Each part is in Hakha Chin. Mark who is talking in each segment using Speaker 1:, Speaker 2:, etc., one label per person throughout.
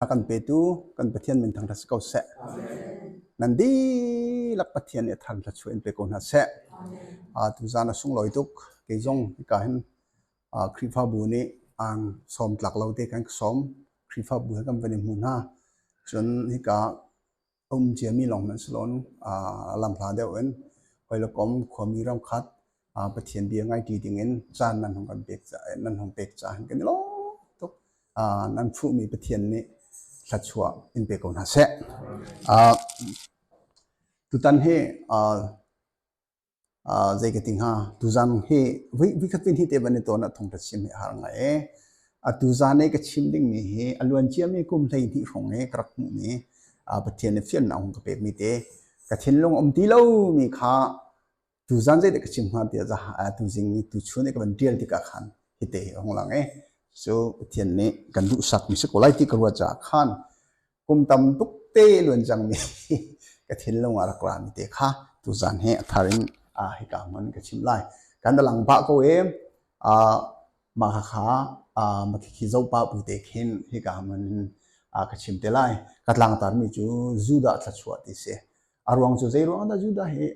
Speaker 1: A kan petu kan Pathian min thangṭhat si ko seh. Nan dihlak Pathian nih a thar thluachuah in pe ko hna seh. Tuzaan a sunglawi tuk. Kei zong hika hin Khrihfabu nih aan sawm tlak lo te kan ka sawm. Khrihfabu he kan van i hmu hna. Cun hika a um ciami lawng hmanh si loin lamhla deuh in hawikom khuami ramkhat Pathian bia ngaiṭi dingin caan nan hung kan pek caah nan hung pek caah hin kan i lawm tuk. Nan fuhmi Pathian nih thluachuah in pe ko hna seh. Tutan hi Zei ka ti hnga, tuzan hi voikhat hi te van i tawn ah thawngṭha chim hi a har ngai ee. Tuzan i ka chim dingmi hi a luan ciami kum 12 hrawng i ka rak hmuhmi Pathian nih fiannak a hung ka pekmi te ka thinlung a um ti lomi kha tuzan zeidah ka chim hnga tiah tuzing tuchun i ka van ṭial tikah khan hite hi a hung lang i cu Pathian nih kan duhsakmi si ko lai ti ka ruah caah khan kum tam tuk te luan cangmi ka thinlung ah rak rami te kha tuzan hi a thar in hika hmun ka chim lai. Kan da lang pah ko e mah kha makhikhi zopa bu te khin hika hmun ka chim te lai. Ka tlangtar mi cu Judah thluachuah ti si. A ruang cu zei ruang dah Judah hi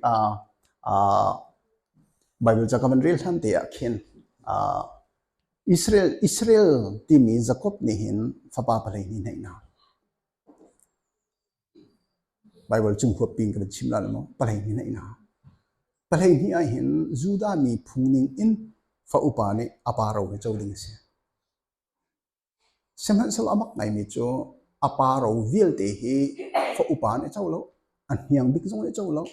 Speaker 1: Bible ca ka van rel hlan te ah khin Israel, Israel timi Jakob nih hin fapa 12 neih hna. Bible cung huap pin ka van chim la maw? 12 neih hna. 12 ah hin Judah mi phung ning in fa upa nih a pa ro hi co ding a si. Sihmanhsehlaw a mak ngaimi cu a pa ro vialte hi fa upa nih a co lo, a hniang bik zong nih a co lo.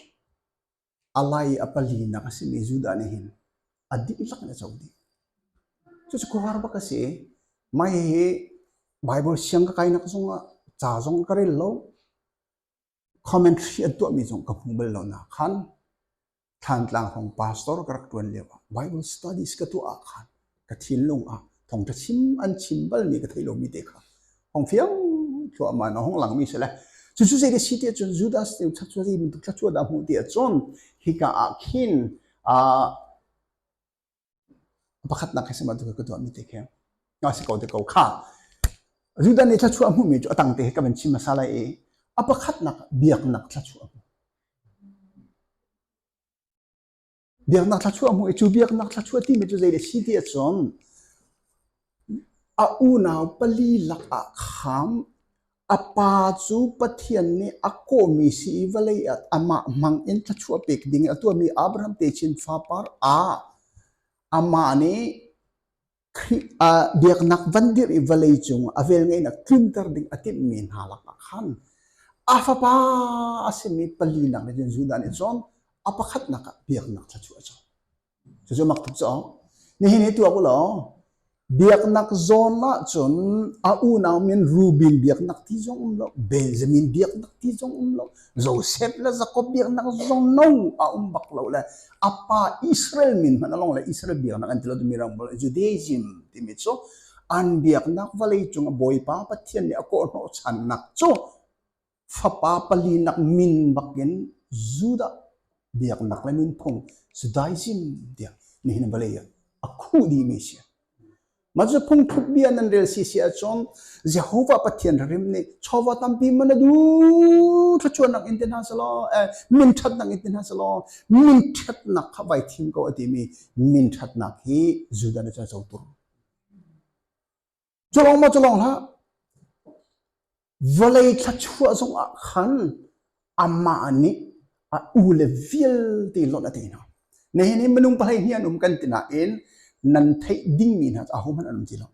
Speaker 1: A lai i a palinak a simi Judah nih hin a dihlak in a co dih. Cucu khuaruahhar bak a si. Mah hihi Baibal siang ka kainak zongah ca zong ka rel lo. Commentary an tuahmi zong ka hmu bal lo na khan Thlantlang hong pastor ka rak ṭuan lio ah Bible studies ka tuah ah khan ka thinlung ah thawngṭha chim an chim balmi ka theih lomi te kha hong fiang thluahmah in a hong langmi si le cucu zei si ti ahcun Judas nih thluachuah zei bantuk thluachuah dah hmuh ti ahcun hika ah khin pakhatnak khi sihmanhsehlaw ka tuahmi te khi a si ko te ko kha Judah nih thluachuah hmuhmi cu a tang te hi ka van chim hmasa lai i a pakhatnak biaknak thluachuah hmuh Biaknak thluachuah hmuh i cu biaknak thluachuah timi cu zei a si ti ahcun a unau pali lakah khan a pa cu Pathian nih a kawhmi si i vawlei ah amah hmang in thluachuah pek ding a tuahmi Abraham techin fapar ah amah nih Khrih ah biaknak van dirh i vawlei cung a velngeihnak tlunter ding a timhmi hna lakah khan a fapa a simi palinak nih cun Judah nih cun a pakhatnak ah biaknak thluachuah a cawn. Cucu mak tuk cu. Nihin hi tuak u law biaknak zawn ahcun a unau min Reuben biaknak ti zong um lo, Benjamin biaknak ti zong um lo, Joseph le Jakob biaknak zong no a um bak lo le a pa Israel min hmanh along le Israel biaknak an ti lo timi ram Judaism timi cu an biaknak vawlei cung a Bawipa Pathian nih a kawhhnawh channak cu fapa palinak min bakin Judah biaknak le nunphung Judaism tiah nihin vawlei ah a khuh dihmi si. Mah cu phungthluk bia nan rel si si ahcun Jehovah Pathian rim nih chawva tampi man a duh thluachuahnak in ti hna selaw eh, min ṭhatnak in ti hna selaw min ṭhatnak kha vai thim ko a timi min ṭhatnak hi Judah nih cun a co tur. Culong maw culong hlah Vawlei thluachuah zongah khan amah nih a ule vialte lonh a tei hna. Nihin hi minung 12 an um kan ti nain nan theih dingmi hna cu ahohmanh an um ti lo.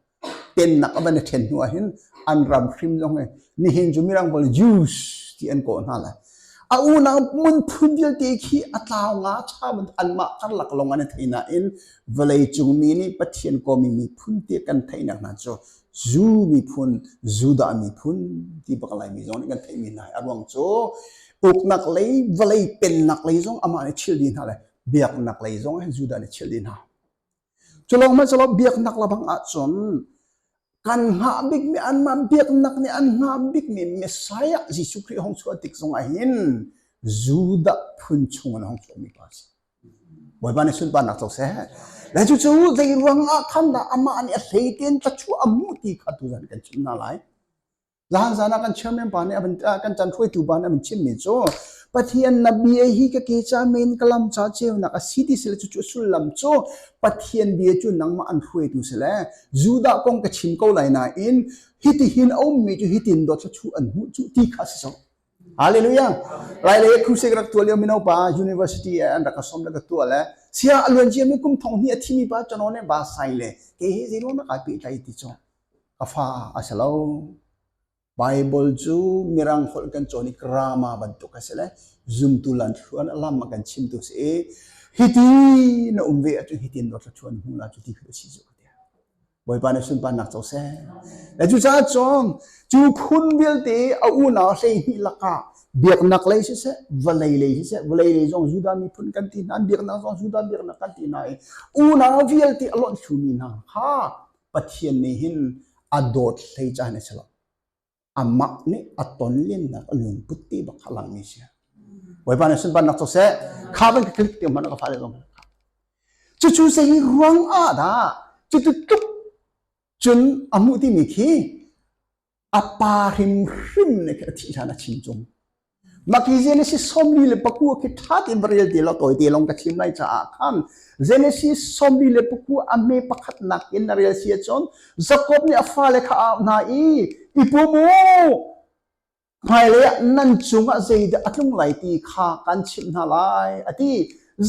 Speaker 1: Pennak a van i ṭhen hnu ah hin an ram hrim zong hi nihin cu mirang pawl Jews ti an kawh hna lai. A unau phun vialte khi a tlau nga cha bantuk anmah karlak lawng an i thei nain vawlei cung mi nih Pathian kawmi miphun ti kan theihnak hna cu Zu miphun, Judah miphun ti bak Laimi zong nih kan theihmi hna hi a ruang cu uknak lei, vawlei pennak lei zong amah nih chilh dih hna le biaknak lei zong hin Judah nih chilh dih hna. Cu lawng hmanh selaw biaknak labang ahcun kan hngah bikmi anmah biaknak nih an hngah bikmi Messiah Jesuh Khrih hong chuah tik zong ah hin Judah phun chung in hong chuahmi pa a si. Bawipa nih sunparnak co seh. Le cucu zei ruang ah khan dah amah nih a hlei tein thluachuah a hmuh ti kha tuzan kan chim hna lai. Zahan zan ah kan chairman pa nih a van kan chan hruaitu pa nih a van chimmi cu Pathian na bia hi ka ke ca men ka lam ca ceunak a si ti sile cucu sullam cu Pathian bia cu nangmah an hruaitu sile Judah kong ka chim ko lai nain hitihin a ummi cu hitin dawt chu an hmuh cu ti kha si so. Hallelujah. Lai lei crusade rak tuah lio mino pa university an rak ka som le ka tuah le sia a luan cia mi kum thong hnih a thimi pa chano ne ba sai le ke hi zei na kai pe tlai ti cho ka fa a si lo. Bible cu mirang holh kan cawn i grammar bantuk a si le zumtu lan thluan a lam a kan chimtu si i hiti na um ve ahcun hitin dawt thluan hmu la cu ti khi si cu ka ti. Bawipa nih sunparnak co seh. Le cucaah cun cu phun vialte a unau 12 lakah biaknak lei siseh, vawlei lei siseh, vawlei lei zong Judah miphun kan ti hna, biaknak zong Judah biaknak kan ti hna i unau vialte a lonh thlumi hna kha Pathian nih hin a dawt hlei caan a si lo. Amah nih a tonlennak a lungput ti bak kha langmi si. Bawipa nih sunparnak cu seh, kha van ka click ti hmanh ka fale zong Cucu zei ruang ah dah cutu tluk cun a hmuh timi khi a pa hrimhrim nih a thih hlan a chim cung. Mah khi Genesis 49 khi ṭha tein va rel ti law tawi te lawng ka chim lai caah khan Genesis 49 a hme pakhatnak in na rel si ahcun Jakob nih a fale kha a auh hna i i pum u hmailei ah nan cungah zeidah a tlung lai ti kha kan chimh hna lai a ti.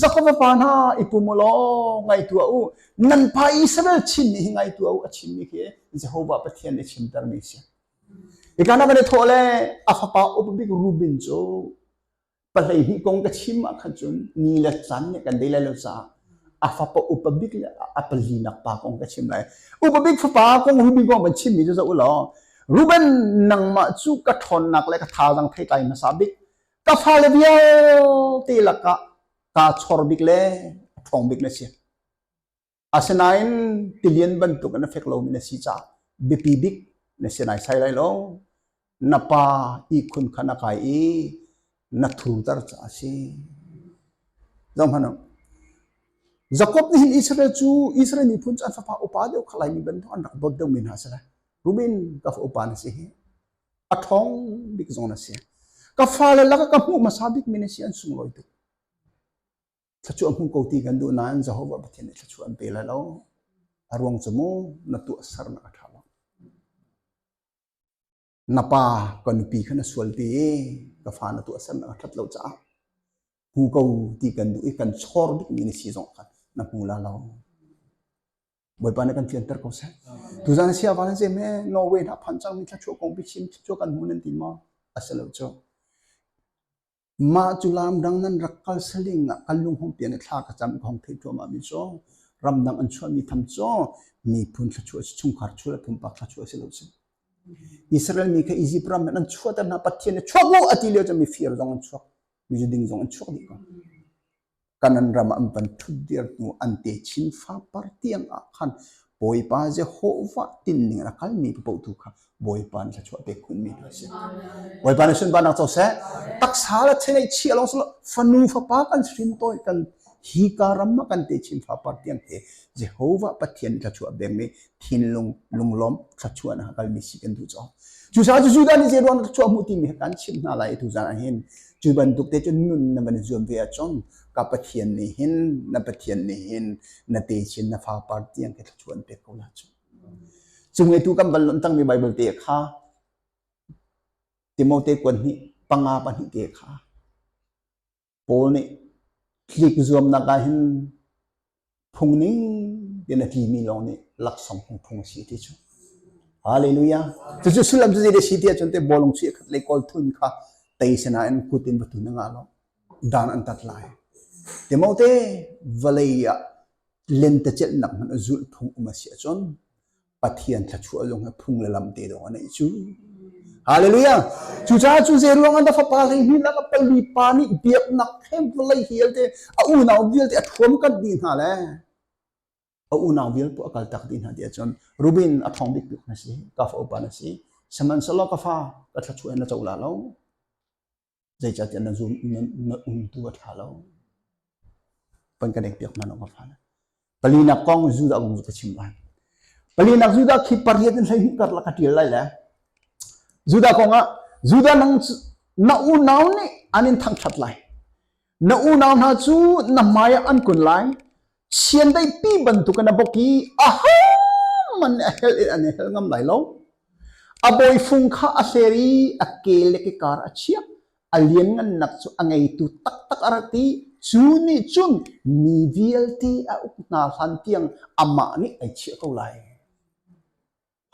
Speaker 1: Jakob a pa hna i pum u law ngai tuah u nan pa Israel chimmi hi ngai tuah u a chimmi khi Jehovah Pathian nih chimtermi a si. Hika na van i thawh le a fapa upa bik Reuben cu pahlei hnih kong ka chim ah khan cun ni le caan nih kan dei lai lo caah a fapa upa bik le a palinak pa kong ka chim lai. Upa bik fapa kong Reuben kong van chimmi cu zoh u law Reuben nangmah cu ka ṭhawnnak le ka thazaang theitlai hmasa bik ka fale vialte lakah kaa chor bik le a ṭhawng bik na si. Asinain tilian bantuk in a fek lomi na si caah biapi bik na si naisai lai lo. Na pa ihkhun kha na kai i na thurter caah a si. Zohhmanh u. Jakob nih hin Israel cu Israel miphun cu an fapa upa deuh kha Laimi bantuk an rak dawt deuhmi hna a si lai. Reuben ka fa upa na si hi. A ṭhawng bik zong na si. Ka fale lakah ka hmuh hmasa bikmi na si an sunglawi tuk. Thluachuah hmu ko ti kan duh nain Jehovah Pathian nih thluachuah an pe lai lo. A ruang cu mu na tuahsernak a ṭha lo. Na pa ka nupi kha na sual pi i ka fa na tuahsernak a ṭhat lo caah hmu ko ti kan duh i kan chawr bikmi na si zong khan na hmu la lo. Bawipa nih kan fianter ko seh. Tuzan sia van se me Norway hna phan cangmi thluachuah kong bi chim thluachuah kan hmu nan ti maw? A si lo cu. Mah cu lamdang nan rak kal saling ah kan lung hung pian i thla ka cam ka hung theih cuahmahmi cu ramdang an chuahmi tham cu miphun thluachuah si chungkhar chuah le pumpak thluachuah si lo si. Israel mi kha Egypt ram in an chuahter hna Pathian nih chuak u a ti lio cu mifir zong an chuak mizuding zong an chuak dih ko. Kanan ram ah an van ṭhutdir hnu an techin fapar tiang ah khan Bawipa Jehovah tinning in a kalmi paoh tu kha Bawipa nih thluachuah pek khunmi tu a si. Bawipa nih sunparnak co seh. Taksa le chenei chia lawng silo fanu fapa kan hrin tawi kan hi ka ram ah kan techin fapar tiang he Jehovah Pathian nih thluachuah pekmi thinlung lunglawm thluachuah na kalmi si kan duh cang. Cucaah cu Judah nih zei ruang thluachuah hmuh timi kan chimh hna lai tu zan ah hin cu bantuk te cun nun na van i zuam ve ahcun ka Pathian nih hin na Pathian nih hin na techin na fapar tiang ke thluachuah an pek ko la cu. Cung i tu kan van lonh cangmi Bible te kha Timote kuan hnih panga pahnih te kha Paul nih tlik zuamnak ah hin phung ning tein a tlimi lawng nih laksawng phung phung a si ti cu. Hallelujah. Cucu sullam cu zei si ti ahcun te bawlung chuih khat lei kawl thun kha tei sinain kut in va tun a ngah lo. Dan an tat lai. Timote vawlei ah lentecelhnak hmanh a zulh phung um a si ahcun Pathian thluachuah zong hi phung le lam te dawh a neih cu. Hallelujah. Cucaah cu zei ruang ah na fapa 12 lak a pali pa nih biaknak he vawlei hialte a unau vialte a thuam kan dih hna le a unau vial pu a kal tak dih hna ti ahcun Reuben a thong bik bik na si ka fa upa na si sihmanhsehlaw ka fa ka thluachuah in na co la lo Zeicahtiah na zum na, na umtu a ṭha lo. Pan ka dek piak hna ka fa. Palinak kong Judah kong ka chim lai. Palinak Judah khi pariat in 12 karlak ka ṭial lai le. Judah kong ah Judah nang na unau nih an in thangṭhat lai. Na unau hna cu na hmai ah an kun lai. Chiandeih pi bantuk in a bok i ahohmanh nih a helh in an i helh ngam lai lo. A bawifung kha a hler i a ke le ke kar a chiah. A lianngannak cu a ngeitu taktak a rak i cu nih cun mi vialte a uk hna hlan tiang amah nih ai chiah ko lai.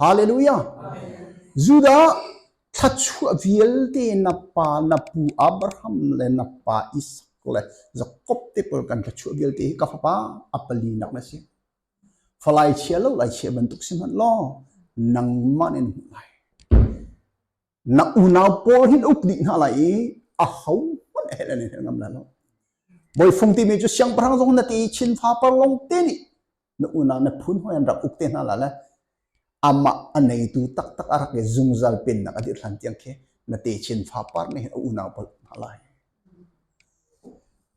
Speaker 1: Hallelujah! Judah thluachuah vialte na pa na pu Abraham le na pa Isak le Jakob te pawl kan thluachuah vialte hi ka fapa a palinak na si. Falai chia lo lai chia bantuk si hmanh law nangmah nih na hmuh lai. Na unau pawl hin uk dih hna lai i aho hmanh hel an in hel ngam lai lo. Bawifung timi cu siangpahrang zong na ti chin fa par long te nih na unau na phun hawi an rak uk te hna la le amah a neitu taktak a rak i zungzal pennak a dirh hlan tiang khi na techin fapar nih hin a unau pawl hna lai.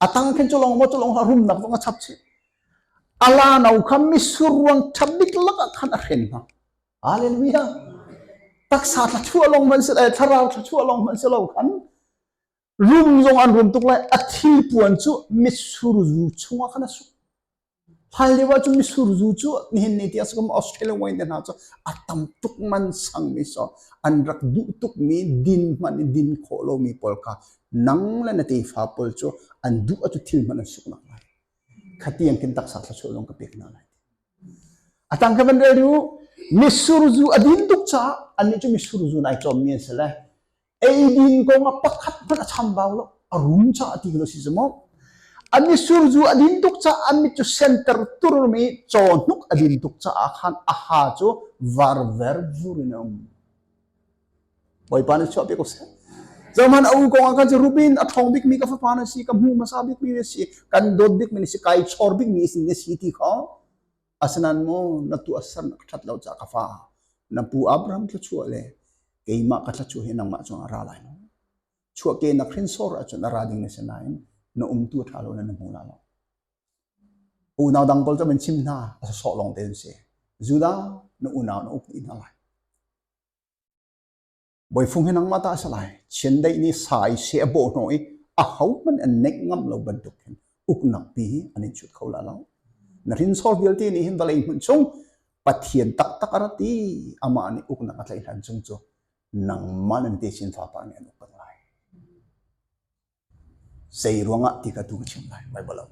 Speaker 1: A tang khin cu lawng maw cu lawng rumnak zong a chap chih. A la no kha misur ruang ṭha bik lakah khan a hren hna. Hallelujah. Taksa thluachuah lawng hmanh si thlarau thluachuah lawng hmanh si lo khan rum zong an rum tuk lai a thilpuan cu mitsur zu chungah khan a suk. Hlan lio ah cun mitsur zu cu nihin ni tiang sakum Australia wine te hna cu a tam tuk man sangmi so an rak duh tukmi din hmanh i din khawh lomi pawl kha nang le na tefa pawl cu an duh ah cu thil hmanh an suknak lai. Khatiang kin taksa thluachuah zong ka pek hna lai. A tang ka van rel u mitsur zu a din tuk caah annih cu mitsur zu nai cawmmi an si le eidin kong ah pakhat hmanh a chambau lo a rum caah ti lo si maw a mitsur zu a din tuk caah a mit cu senter turmi cawhnuk a din tuk caah khan a ha cu varver vur in a um Bawipa nih chuah piak ko seh Zohman a u kong ah khan cu Rubin a ṭhawng bikmi ka fapa na si ka hmu hmasa bikmi na si kan dawt bikmi na si kai chor bikmi na si ti kha Asinain maw na tuahsernak ṭhat lo caah ka fa, na pu Abraham thluachuah le keimah ka thluachuah hi nangmah cungah a ra lai lo. Chuahkehnak hrinsor ahcun a ra ding na si nain na umtu a ṭha lo na na hmu la lo. Unau dang pawl cu an chim hna, a sawsawh lawng te an si. Judah, na unau na uk dih hna lai. Bawifung hi nangmah ta a si lai. Chiandeih nih sa i seh a bawh hnawh i ahohmanh an neih ngam lo bantuk hin uknak pi hi an in chut kho la lo. Na hrinsor vialte nih hin vawlei hmun chung Pathian taktak a rat i amah nih uknak a tlaih hlan chung cu nangmah nan techin fapa nih an uk peng lai. Zei ruangah ti kha tu ka chim lai Bible um.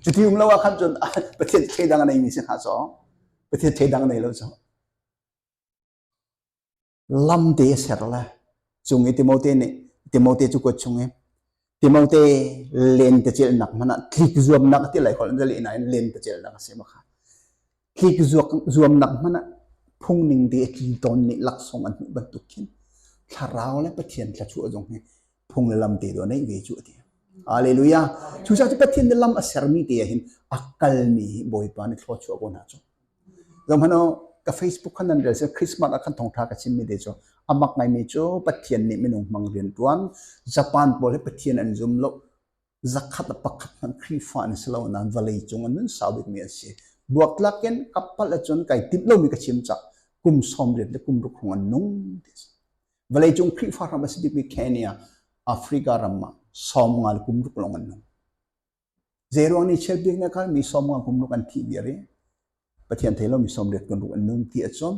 Speaker 1: Cuti um lo ah khan cun Pathian thleidang a neimi si hnga caw. Pathian thleidang a nei lo caw. Lamte a ser le cung i Timote nih Timote cu kuat chung i Timote lentecelhnak hmanh ah tlik zuamnak ti lai holh in nain lentecelhnak a si ma kha. Tlik zuamnak hmanh ah phungning te a tli tawn nih laksawng an hmuh bantuk khin thlarau le Pathian thluachuah zong hi phung le lam te dawh neih ve cu a ti. Hallelujah. Cucaah cu Pathian nih lam a sermi te ah hin a kalmi hi Bawipa nih thluachuah ko hna cu. Zohhmanh u, ka Facebook khan nan rel si Christmas ah khan thawngṭha ka chimmi te cu a mak ngaimi cu Pathian nih minung hmang rianṭuan Japan pawl hi Pathian an zum lo zakhat le pakhat hmanh Khrihfa an si lo nain vawlei cung an nun sau bikmi an si. Buaktlak in ka palh ahcun kai timh lomi ka chim cah kum 80 le kum ruk hrawng an nung ti a si. Vawlei cung Khrihfa ram a si bikmi Kenya, Africa ram ah 50 le kum ruk lawng an nung. Zeiruang nih chiatbik na kal mi 50 kum ruk an thih viar i Pathian thei lomi 80 kum ruk an nung ti ahcun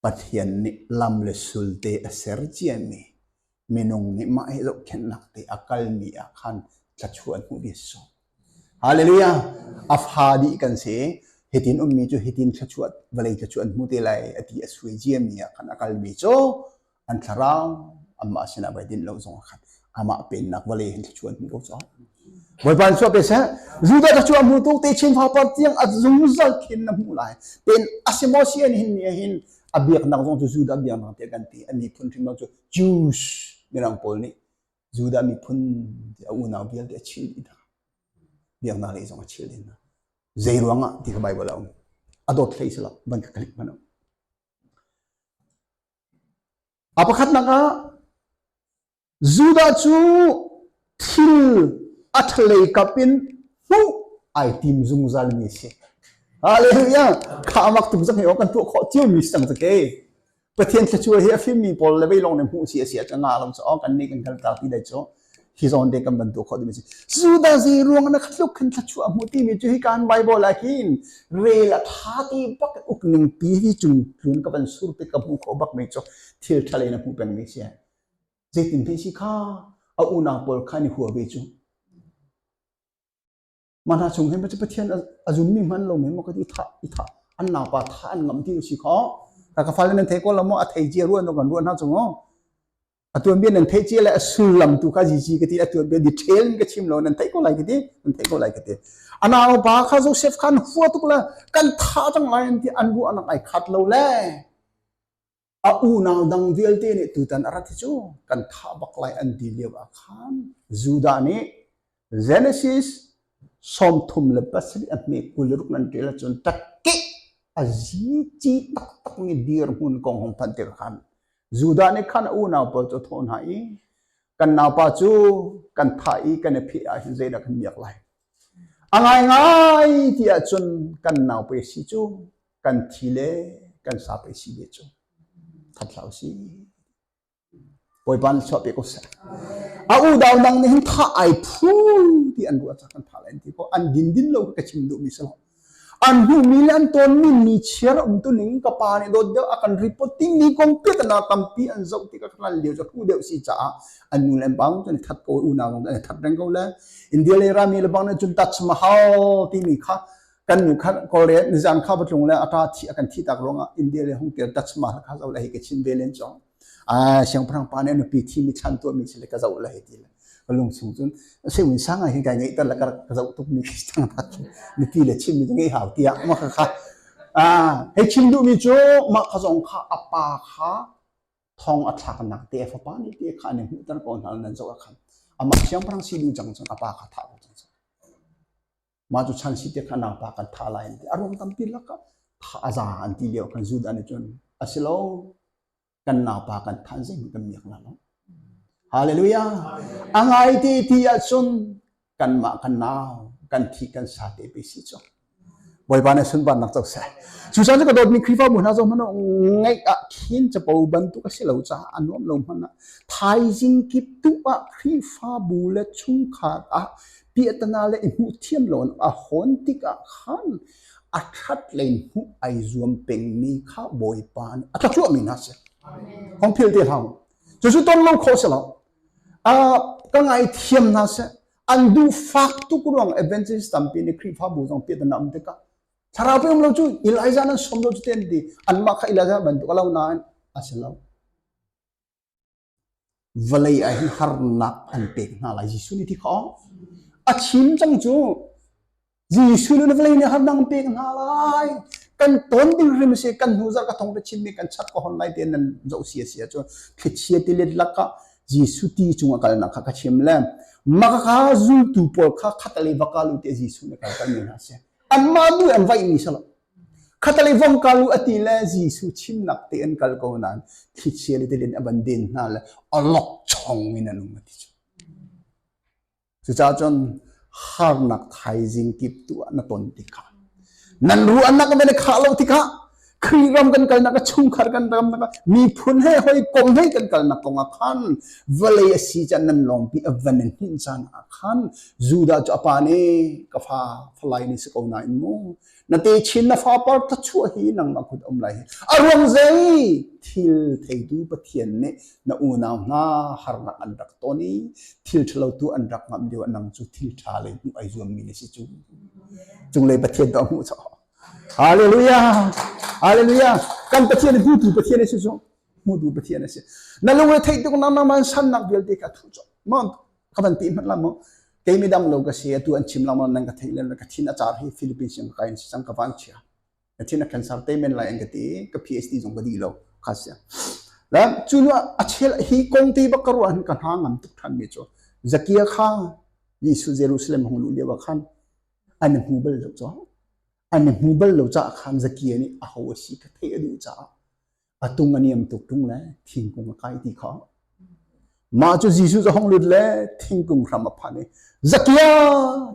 Speaker 1: Pathian nih lam le sulte a ser ciami minung nih mah hi zohkhenhnak te a kalmi ah khan thluachuah an hmuh ve si. Hallelujah! A fa dih kan si. Hitin ummi cu hitin thluachuah vawlei thluachuah an hmu te lai a ti a suai ciami ah khan a kalmi cu an thlarau amah sinah vai dinh lo zong ah khan amah pennak vawlei hin thluachuah an hmu ko caw. Bawipa in chuah pe seh. Judah thluachuah hmu tuk te chin fapar tiang a zungzal khin na hmuh lai. Pen asimo si an hin ni hin a biaknak zong cu Judah biaknak te kan ti. An miphun hrim cu Jews mirang pawl nih Judah miphun a unau vialte a chil dih hna. Biaknak lei zong a chil dih hna. Zei ruangah ti kha Bible a um. A dawt hlei si lo. Van ka klik hmanh. A pakhatnak ah Judah cu thil a ṭhalei kap in hmuh ai tim zungzalmi a si. Hallelujah! Kha mak tuk zang hi kan tuah khawh ciomi si cang ke. Pathian thluachuah hi a fimmi pawl le vei lawng nih hmuh si a si ah cun nga lo cu kan nih kan kal tak ti dai cu hi zawn te kan bantuk khawh ding si. Judah zei ruang na tluk khin thluachuah hmu timi cu hi kan Bible ah hin rel a tha ti bak uk ning pi hi cung tlun ka van sur te ka hmuh khawh bak mi cu thil tha lei na hmuh peng mi si. Zeitin te si kha a unau pawl kha ni hua ve cu. Mah hna chung hin Pathian a zummi hman lo men maw ka ti thah i thah an naupa thah an ngam ti si kho ka ka fale nan thei ko lo maw a thei cia ruan kan ruan hna chung a tuanbia nan thei cia le a sullam tu kha zizi ka ti a tuanbia detail in ka chim lo nan thei ko lai ka ti nan thei ko lai ka ti a naupa kha Joseph khan hua tuk le kan thah cang lai an ti an ruahnak ai khat lo le A unau dang vialte nih tutan a rat hi cu kan thah bak lai an ti lio ah khan Judah nih Genesis 37 a hme 26 nan ṭial ahcun takik a zici taktakmi dirhmun kong hong phanh tikah khan Judah nih khan a unau pawl cu a thawh hna i kan naupa cu kan thah i kan i pheh ahhin zeidah kan miak lai? A ngaingai ti ahcun kan naupe si cu kan thi le kan sa pei si ve cu that hlah usih Bawipa nih chuah pe ko seh a u dau dang nih hin thah ai phu ti an ruah cak kan thah lai ti ko an din din lo ka chim duh mi si lo an hmuh mi le an tawn mi ni chiar um tu ning ka pa nih dawt deuh a kan report ti mi kong piat na tampi an zoh ti ka khan lio cu thu deuh si caah an nu le an pa cun that ko unau an that reng ko le India le rami le bang nih cun Taj Mahal ti mi kha kan nu kha kawlre nizan kha patlung le ata thi a kan thi tak ruangah India le hung tir Dutch ma kha zo le hi ka chin ve len chong a siangpahrang pa nih nupi thi mi chan tuah mi si le ka zo le hi ti le ka lung chung cun sewin sang ah hin kai ngeih ter le ka ka zo tuk mi thang that nupi le chim mi ngei hau tiah ma kha kha a hei chim duh mi cu mah kha zong kha a pa kha thong a thlaknak te fapa nih te kha an hmuhter ko hna nan zoh ah khan amah siangpahrang si ding cang cun a pa kha thah ko cang Mah cu chan si te kha naupa kan thah lai an ti. A ruang tampi lakah tha a za an ti lio khan Judah nih cun a si lo kan naupa kan thah zeihmanh kan miak la lo. Hallelujah. A ngai te ti ahcun kanmah kan nau kan thi kan sa te pe si cu. Bawipa nih sunparnak co seh. Cucaah cu ka dawtmi Khrihfabu hna zong hmanh ngaih ah khin capo bantuk a si lo caah a nuam lo hmanh ah thaizing kip tu ah Khrihfabu le chungkhar ah piahtana le i hmuh thiam lo a hawn tikah khan a ṭhat lei hmuh ai zuam pengmi kha Bawipa nih a thluachuahmi hna si. Hong phil te hlah u. Cucu ton lo khawh si lo. Ka ngaithiam hna seh. An duh fak tuk ruang Adventist tampi nih Khrihfabu zong piahtana um tikah thlarau pe um lo cu Elijah nan som lo cu te an ti. Anmah kha Elijah bantuk a lo nain a si lo. Vawlei ah hin harnak an pek hna lai. Jesuh nih ti kha a chim cang cu. Jesuh nih vawlei nih harnak an pek hna lai. Kan ton ding hrim a si. Kan hnu zarh ka thong ka chimmi kan chat ka hon lai ti nan zoh si a si ahcun thlichia tilet lakah Jesuh ti cungah kalnak kha ka chim le mah kha zultu pawl kha khatalei va kal u tiah Jesuh nih kaltermi hna a si. Anmah duh an vaihmi si lo. Khatalei vong kal u a ti le Jesuh chimnak te an kal ko nain thlichia le tilin a van den hna le awlokchong in an um a ti cu. Cucaah cun harnak thaizing kip tu ah na ton tikah nan ruahnak van i khah lo tikah Khrih ram kan kalnak a chungkhar kan ramnak miphun he hawikom he kan kalnak kong ah khan vawlei a si caan nan lawngpi a van in hninh caan ah khan Judah cu a pa nih ka fa falai ni si ko nain mu na te chin na fa par thlachuah hi nangmah kut um lai hi a ruang zei thil theitu Pathian nih na unau hna harnak an rak ton i thil ṭhalo tu an rak ngamh lio nang cu thil ṭha lei hmuh ai zuammi na si cu cunglei Pathian tu a hmuh chaw Hallelujah Hallelujah kan Pathian hmutu Pathian a si cu hmutu Pathian a si na lungre theih tuk na man sannak vialte kha thu chaw ma ka van ti hmanh la mu kei mi dam lo ka si atu an chim lang nan ka theih le ka thin a car hi Philippines in ka kai si cang ka van chia ka thin a cancer te men lai an ka ti ka PhD zong ka di lo kha sia la cu nu a chel hi kong te bak ka ruah hin ka hna ngam tuk than mi cu Zakia kha Jesuh Jerusalem hong lu lio ah khan an hmu bal lo cho an hmu bal lo ca khan Zakia nih a ho a si ka theih a duh caah a tung a niam tuk tung le thingkung a kai ti kha mah cu Jesuh cu hong lut le thingkung hram a phan i Zakia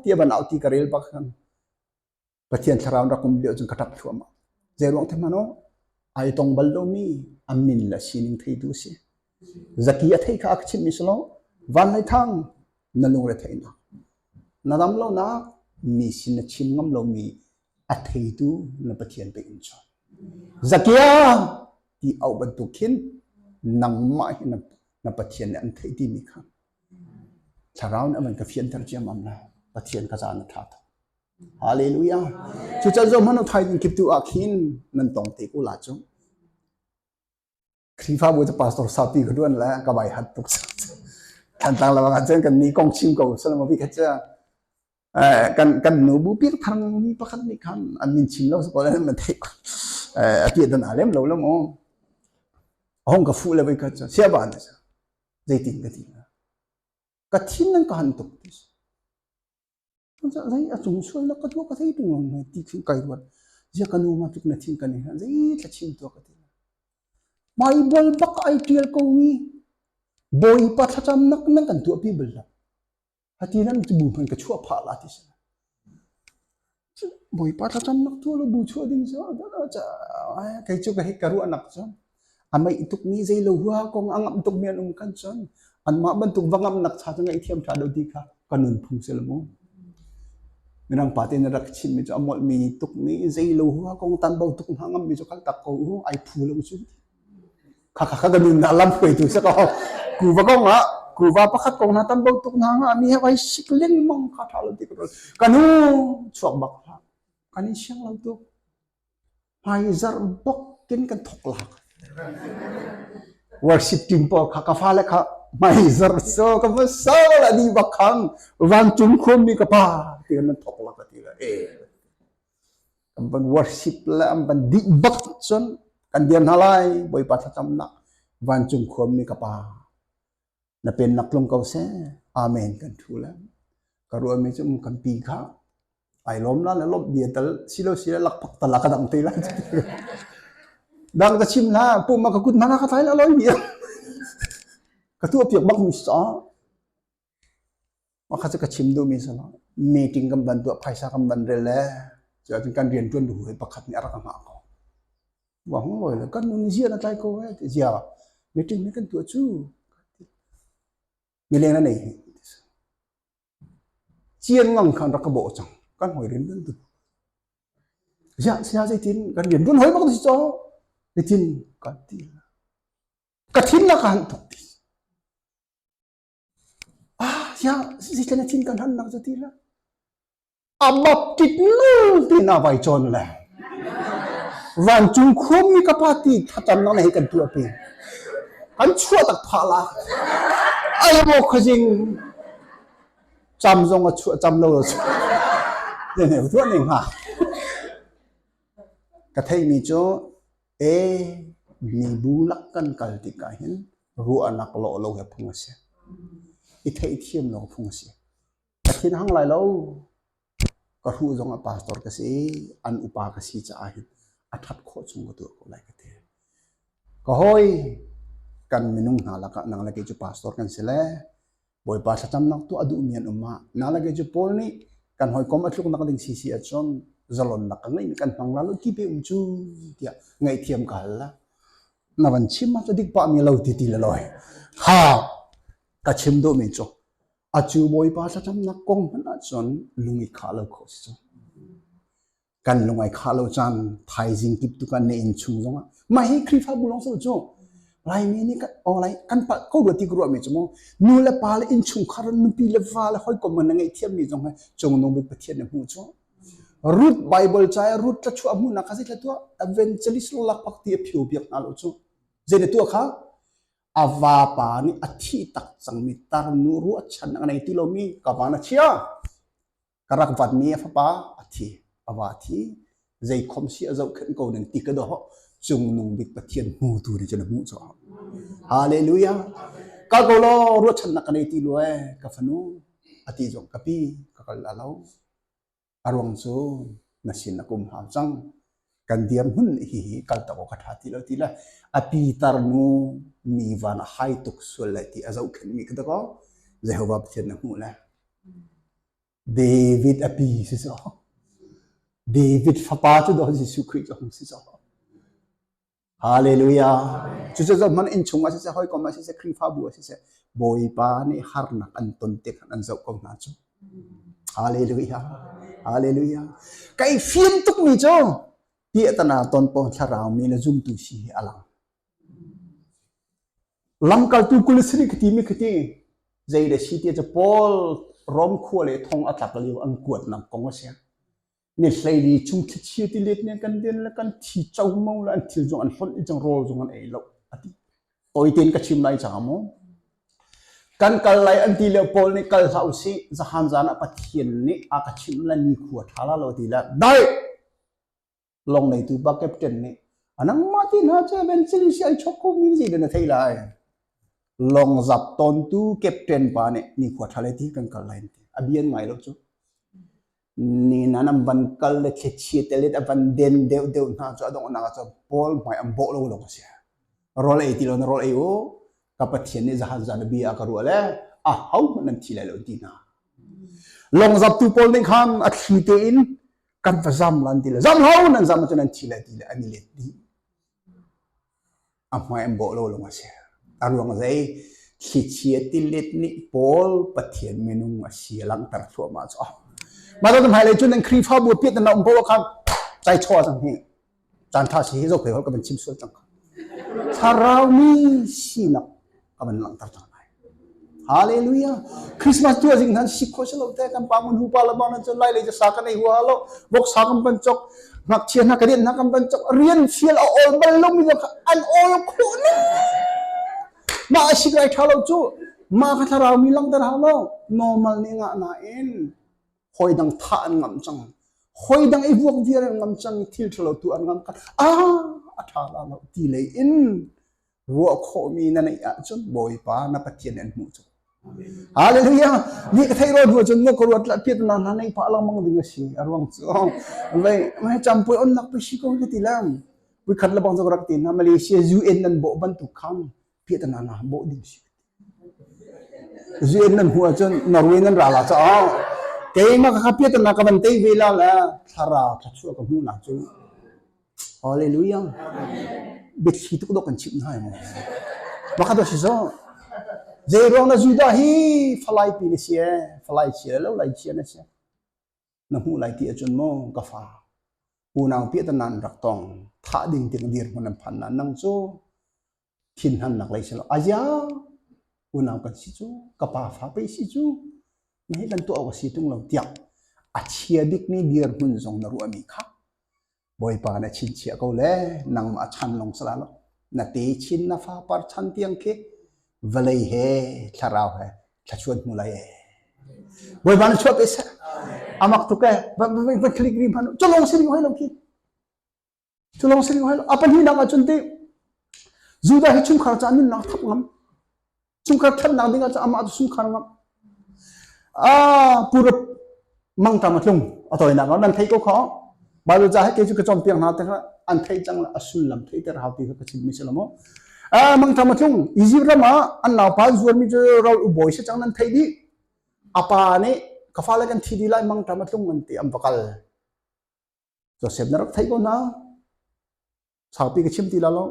Speaker 1: ti a van au ti ka rel bak khan Pathian thlarau rak um lio cun ka ṭap thluahmah zei ruang the hmano ai tong bal lomi. A min le sining theitu a si. Zaki a thei kha a ka chimhmi si lo. Van Lei Thang, na lungre theihnak. Na dam lonak mi sin na chim ngam lomi a theitu na Pathian pe in chawn. Zakia ti auh bantuk khin nangmah hi na, na Pathian nih an theih timi kha thlarau nih a van ka fianter ciammam la. Pathian ka caan a ṭha tuk. Hallelujah. Cucan zo hmanh thaizing kip tu ah khin nan tong te ko la cu. Khrihfabu cu pastor saupi ka ṭuan le ka vai hat tuk. Thantlang lawng ah cun kan ni kong chim ko salam bi kha cu kan kan nu bu pir thang mi pakhat nih khan an min chim lo ko le man theih a ti dan a lem lo lo mu hong ka fu le vai kha cu sia ba ne zeitin ka ti ka thin nan ka han tuk ti Zei a cung sualnak ka tuah ka thei tung lo mai ti khin kai ruat. Zia ka nu ma tuk na thin kan i zei thla chim tuah ka ti. Bible bak ai tial ko mi Bawipa thlacamnak nan kan tuah pi bal lo. Hati nan cu bu hman ka chuah phah la ti si. Bawipa thlacamnak tuah lo bu chuah ding cu kei cu ka hi ka ruahnak cu a meih tukmi zei lo hua kong a ngamh tukmi an um kan cun anmah bantuk va ngamhnak cha cu ngaihthiam ṭha lo ti kha ka nunphung si lo mu. Mirang pa te na rak chimmi cu a molhmi tukmi zei lo hua kong tanbo tuk hna ngammi cu kal tak ko u ai phu lo cu. Kha kha kha ka nunnak lam hruaitu si ko. Kuva kong ah kuva pakhat kong hna tanbo tuk hna nga mi he vai sik lengmang kha ṭha lo ti ka ka nu chuak bak hlah. Kan in siang lo tuk. Hmaizarh bok in kan thok lak. Worship team pawl kha ka fale kha hmaizarh so ka va so la di bak khang vancung khuami ka pa ti kan thok lak ti la e kan van worship le an van dih bak cun kan dir hna lai Bawipa thlacamnak vancung khuami ka pa na pennak tlung ko seh amen kan thu le ka ruahmi cu kan pi kha ai lawm la le lawmh bia tal silo sile lakphak tal ka dang te la dang ka chim la pum ka kut mana ka tlai la loi bia ka tu piak bak mi sa ma kha chu ka chim du mi sa meeting kan ban tu phaisa kan ban rel le chu kan rian tuan du pakhat ni arak nga ko Wang loi le kan nun zia na tlai ko eh ti zia meeting ni kan tuah cu mileng na nei hi cian ngang khan rak ka bawh cang kan hoi rin dun tu zia sia zeitin kan rian dun hoi bak si cho zeitin kan ti ka thin na ka han tuk ti ah zia zeitin na thin kan han nak ti la A baptit nu ti na vai cawn le vancung khuami ka pa ti thlacamnak na hi kan tuah pi. Kan chuah tak phah la. Ai maw khuazing cam zong a chuah cam lo lo chuah. Ne ne tuah ning ha. Ka theimi cu e mibu lak kan kal tikah hin ruahnak lawh lo he phung a si. I theihthiam lo phung a si. Ka thin hang lai lo. Ka hruh zong ah pastor ka si, an upa ka si caah hin a ṭhat khawh chung ka tuah ko lai ka ti. Ka hawi, kan minung hna lakah nang le kei cu pastor kan si le Bawipa thlacamnak tuah a duhmi an um ah nang le kei cu Paul nih kan hawikom a tluknak ding si si ahcun zalonnak ka ngeihmi kan hmang la lo ti pe um cu tiah ngaihthiam ka hal la. Na van chim ah cu dik pah mi lo ti ti le loi. Ha! Ka chim duhmi cu Acu Bawipa thlacamnak kong hmanh ahcun lung i khah lo khawh si cu. Kan lung ai khah lo caan thaizing kip tu kan ne inn chung zongah mah hi Khrihfabu lawng si cu Laimi nih kan oh lai kan palh ko rua ti ka ruahmi cu mu nu le pa le innchungkhar nupi le va le hawikom na ngaihthiammi zong he cungnung bik Pathian na hmuh cu Ruth Bible ca i Ruth thlachuah hmuhnak kha zei thla tuah evangelist lakpak ti a phio biak hna lo cu zei na tuah kha A vapa nih a thih tak cangmi tarnu ruahchannak a nei ti lomi ka van a chia. Ka rak vatmi a fapa a thi, a va thi. Zei khom si a zohkhenh ko ning ti ka doh. Cungnung bik Pathian hmutu nih cun a hmuh cu. Hallelujah. Kal ko law ruahchannak ka nei ti lo ee ka fanu a ti zong ka pi ka kal la lo. A ruang cu na sin a kum hau cang. Kan dirhmun hihi kaltak awk a ṭha ti lo ti le a pitar nu mi van a hai tuk sual lai ti a zohkhenhmi ka dakaw Jehovah Pathian na hmuh le David a pi si caw David fapa cu daw Jesuh Khrih cu hung si caw Hallelujah. Cucu hmanh innchung ah siseh, hawikom ah siseh, Khrihfabu ah siseh, Bawipa nih harnak an ton te khan an zoh ko hna cu. Hallelujah. Hallelujah. Kai fian tukmi cu piahtana ton pawng thlarau mi le zumtu si hi a lang. Lamkaltu 27 ka timi ka ti. Zei le si ti cu Paul Rom khua le thong a tlak lio an kuatnak kong a si. Ni hleili chung thlichia tilet nih kan den le kan thi como le an thil zong an hlonh i cang rawl zong an ei lo a ti. Tawi tein ka chim lai cang mu. Kan kal lai an ti lio Paul nih kal hlah usih zahan zan ah Pathian nih a ka chimh le nikhua ṭha la lo ti le dai lawng neitu pa captain nih anangmah ti hna cu evangelist ai chok ko mi zei na thei lai lawng zap tawntu captain pa nih nikhua ṭha le ti kan kal lai ti a bian ngai lo cu ni nan an van kal le thlichia telet a van den deuh deuh hna cu a donghnak ah cun Paul hmai an bawh lo lawng a si. Rawl ei ti lo na rawl ei u ka Pathian nih zahan zan bia a ka ruah le a ho hmanh nan thi lai lo ti hna. Lawng zaptu pawl nih khan a thli tein kan va zam lan ti le zam ho nan zam ahcun nan thi lai ti le an i let dih. A hmai an bawh lo lawng a si. A ruang zei thlichia tilet nih Paul Pathian minung a si a langhter thluahmah cu. Mah cu hmailei cun nan Khrihfabu piat na um poah khan cai chaw cang hi. Caan tha si hi zo phei hol ka van chim sual cang. Thlarau mi sinak ka van langhter cang lai. Hallelujah. Christmas tu azing nan si kho selo te kan pa mun hu pa la bang nan chon lai le sa kan ei hua lo vok sa kan ban chok ngakchia hna ka rian hna kan ban chok rian fial a ol bal lo mi kha an ol khu ni ma a sik lai tha lo chu ma kha thlarau mi langter hau lo normal ni nga na in hoi dang tha an ngam chang hoi dang i vuak viar an ngam chang thil thalo tu an ngam kha a a tha la lo ti lei in ruah khawhmi na neih ahcun Bawipa na Pathian an hmuh cu. Hallelujah. Ni ka thei ro hnu cun mo ka ruat la piat na na nei pa lang mang ding a si a ruang cu. Vei mai champui on nak pe si ko ka ti lang. Pui khat la bang rak ti na Malaysia UN nan bo bantuk kham piat na na bo ding si. UN nan hmu ahcun Norway nan ra la cha. Keimah ka piat na ka van tei ve la la thlarau thla ka hmu na cu Hallelujah. Biathli tuk dawh kan chimh hna mu. Bakhat si so. Zei ruang na Judah hi falai pi na si e, falai chia lo lai chia na si. Na hmuh lai ti ahcun maw ka fa. Unau pi ta nan rak tong. Thah ding tiang dir hmun an phan na nang cu thinhannak lei si lo. Aya unau kan si cu ka pa fa pei si cu na hi kan tuah awk a si tung lo tiah a chia bikmi dirhmun zong na ruahmi kha Bawipa na chinchiah ko le nangmah chan lawng sala lo na te chin na fa par chan tiang khi vawlei he thlarau he thlachuan hmu lai e Bawipa na chuah pe seh amak tuk e va va click ri hman cu lawng si ring hoi lo khi Cu lawng si rih a pahnihnak ah cun ti Judah hi chungkhar caah nunnak thap ngam. Chungkhar thatnak ding ah cun amah cu chungkhar ngam. Ah purap mangtam a tlung a tawinak ah nan thei ko kho. Bible ca he kei cu ka cawnpiak hna tikah an theih cang la a sullam theihter hau ti kha ka chimmi si lo maw. Ah mangtam a tlung Egypt ram ah an naupa an zuarmi cu ral u bawi si cang nan theih dih. A pa nih ka fale kan thi dih lai mangtam a tlung an ti an va kal. Joseph na rak theih ko hna. Saupi ka chim ti la lo.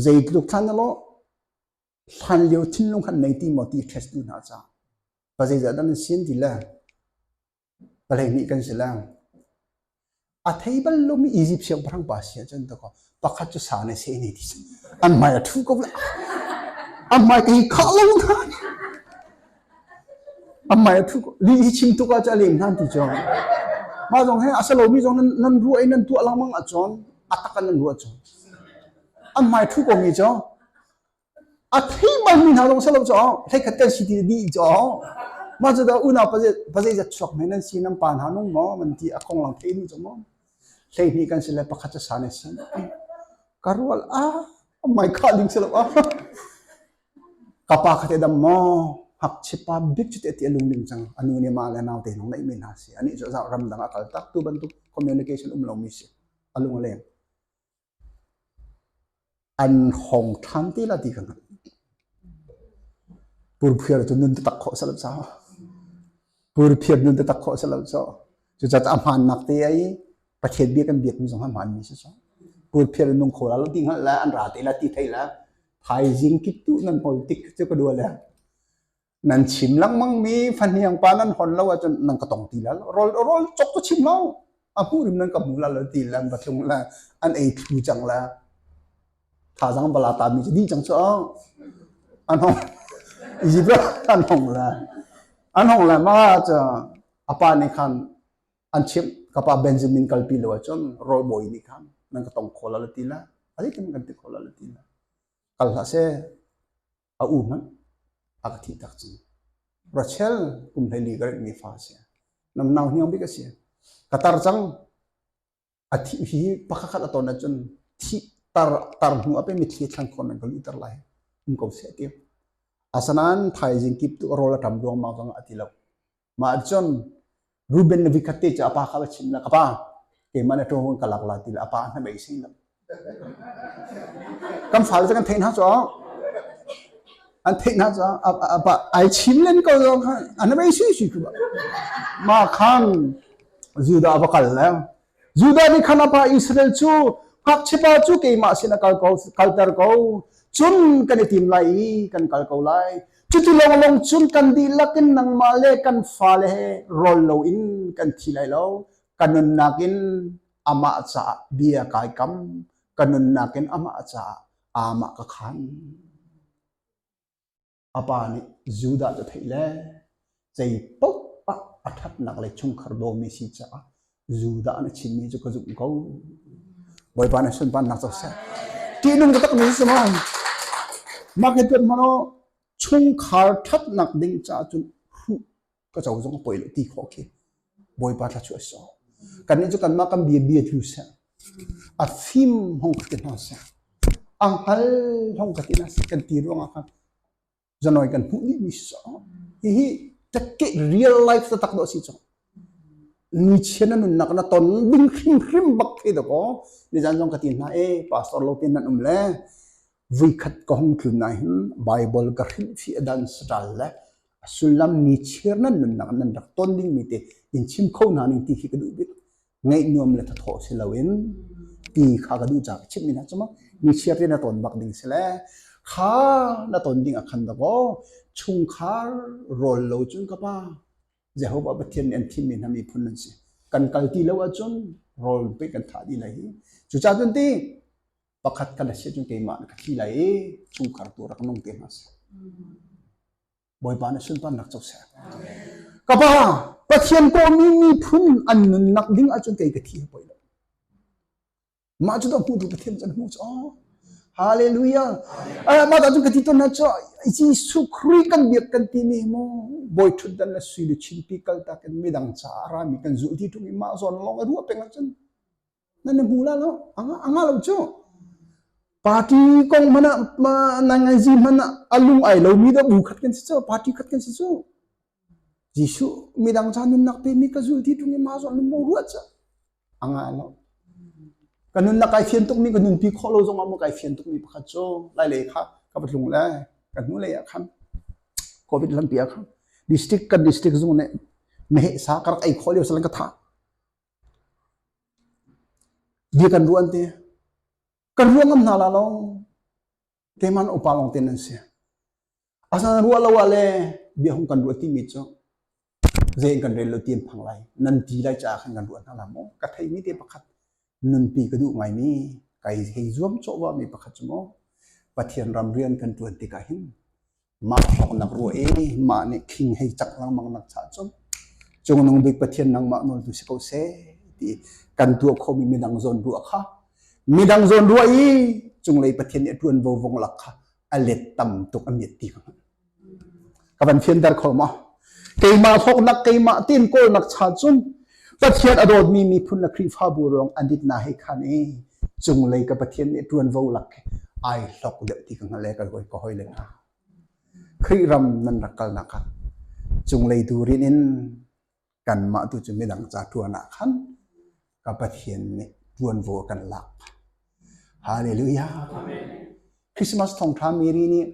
Speaker 1: Zeitluk thlan na lo hlan lio thinlung khan nei ti maw ti test tu hna ca. Pa zeizah dah nan sin ti le palei nih kan si le a thei bal lomi Egypt siangpahrang pa si ahcun ta ko pakhat cu sa ne se ne ti an hmai a thu ko la an hmai ka hi khah lo hna an hmai a thu ko li hi chim tuk ah cu a lem hna ti cu mah zong he a si lomi zong nan nan ruah i nan tuah lengmang ahcun a tak in nan ruah cun an hmai thu ko mi cu A thei balmi hna zong si lo cu hleikhat kan si ti dih cu mah cu dah unau pazeizat chuak hme nan si nan pa hna nung maw man ti a konglam thei duh cu maw 12 kan si le pakhat cu sa ne si ka rual a mai khah ding si lo a ka pa kha te dam maw ngakchia bik cu te ti a lung ding cang anu nih ma le nau te nong neih mi hna si ani cu ramdang a kal tak tu bantuk communication um lo mi si a lung a leng An hong ṭhan te la ti ka hngalh. Purphiar cu nun taktak khawh si lo caah. Purphiar nun taktak khawh si lo caah. Cucaah a hmaannak te ai Pathian bia kan biakmi zong a hmaanmi si cu. Pulphiar in nung kho la lo ti hngalh le an ra te la ti thei la thaizing kip tu nan hol tik cu ka dua le nan chim lengmang mi fahniang pa nan hon lo ahcun nan ka tong ti la rol rol cok cu chim lo a hmu rim nan ka hmu la lo ti la va tlung la an ei thlu cang la thazang bala ta mi cu dih cang cu an hong Egypt an hong la an hong la ma cu apa nih khan an chimh ka pa Benjamin kalpi lo ahcun rawl bawi nih khan nan ka tong kho la ti la a zeitin kan ti kho la ti la kal hlah seh a u hmanh a ka thih tak cang Rachel kum 14 ka mi fa si nam nau hniang bik a si ka tar cang a thi hi pakhat a ton ahcun thi tar tar hnu a pe mitthli thlan khon nan ka luhter lai um ko seh ti asanan thaizing kip tu rawl a tam ruang mang zong a ti lo Mah cun Reuben na vikhat te cu a pa kha va chim la ka pa keimah na ṭawng ka lak la ti le a pa hna bei sing lo. Kan fale cu kan theih hna cu an theih hna cu a pa ai chim len ko zong khan an bei sui sui ku ma khan Judah va kal le Judah nih khan a pa Israel cu ngakchiapa cu keimah sin a kal ko kalter ko cun kan i tim lai i kan kal ko lai Cuti lawnglawng cun kan dihlak in nangmah le kan fale he rawl loin kan thi lai lo. Ka nunnak in amah caah bia kai kam. Ka nunnak in amah caah amah ka khan. A pa nih Judah cu theih le zei paoh ah a ṭhatnak le chungkhar dawmi si caah Judah na chimmi cu ka zumh ko. Bawipa nih sunparnak co seh. Ṭihnung taktak mi si maw? Mah hi tuan hmanh chungkhar ṭhatnak ding caah cun hruh ka co zong a poi lo ti khawh khi. Bawipa thluachuah si. Kannih cu kanmah kan bia bia tlu seh. A fim hong ka ti hna seh. A hngal hong ka ti hna seh kan ti ruangah khan zanoi kan hmuh dih mi si hihi takke real life taktak do si cu ni chia na nunnak na ton ding hrimhrim bak khi do ko ni zan zong ka ti hna e pastor lo tin nan um le vui khat ka hong tlun na hin bible ka hrilh fi adan satal le a sullam ni chiar nan nunnak nan rak ton ding mi te in chim kho hna ning ti khi ka duh bik ngaih nuam le thathawh si loin ti kha ka duh ca ka chimh mi hna cu ma ni chiar te na ton bak ding si le kha na ton ding a khan dakaw chungkhar rawl lo cun ka pa Jehovah Pathian nih an thim mi hna miphun nan si kan kal ti lo ahcun rawl pe kan thah dih lai hi cucaah cun ti pakhat kan a si cun keimah na ka thi lai i chungkhar tu rak nung te hna seh Bawipa nih sunparnak co seh. Ka pa, Pathian kawhmi miphun an nunnak ding ahcun kei ka thi a poi lo. Mah cu dah hmutu Pathian cu an hmuh cu. Hallelujah. Eh, mah dah cun ka ti tawn na cu Jesuh Khrih kan biak kan ti mi mu bawi ṭhutdan le sui le chinpi kaltak in midang caah a rami kan zulh ti ṭung i mah zawn lawng a ruah peng ahcun nan i hmu la lo anga anga lo cu party kong hmanh ah nangazi hmanh ah a lung ai lomi dah bu khat kan si cu party khat kan si cu Jesuh midang ca nunnak pe mi ka zul ti tung i ma zawn lung ruat ca anga lo ka nunnak kai fian tuk mi ka nunpi khawh lo zong ah mu kai fian tuk mi pakhat cu lai lei kha ka patlung le ka hnu lei ah khan covid lampi ah khan district kan district zung nih meheh sa ka rak ei khawh lio salan ka thah Bia kan ruah an ti. Kan ruah ngam hna la lo. Keimah na upa lawng te nan si. Asinain ruah lo ah le bia hung kan ruah timi cu zei in kan rel lo ti an phang lai. Nan ti lai caah khan kan ruah hna la maw? Ka theimi te pakhat nunpi ka duh ngaimi kai hei zuam cawh mi pakhat cu maw Pathian ram rian kan ṭuan tikah hin mah hlawknak ruah i mah nih khing hei cak lengmang nak cha cun cungnung bik Pathian nangmah nawl tu si ko seh ti kan tuah khomi midang zawn ruah kha midang zawn ruah i cunglei Pathian nih a ṭuanvo vong lak kha a let tam tuk a miat ti ka hngalh ka van fianter kho maw keimah hlawknak keimah tin kawlnak cha cun Pathian a dawtmi miphun le Khrihfabu ruang an ditna he khan i cunglei ka Pathian nih ṭuanvo lak ai hlok deuh ti ka hngalh le ka ka hoi le hna. Khrih ram nan rak kalnak ah cunglei tu rin in kanmah tu cu midang ca ṭuan ah khan ka Pathian nih ṭuanvo a kan lak. Hallelujah. Christmas thawngṭha Mary nih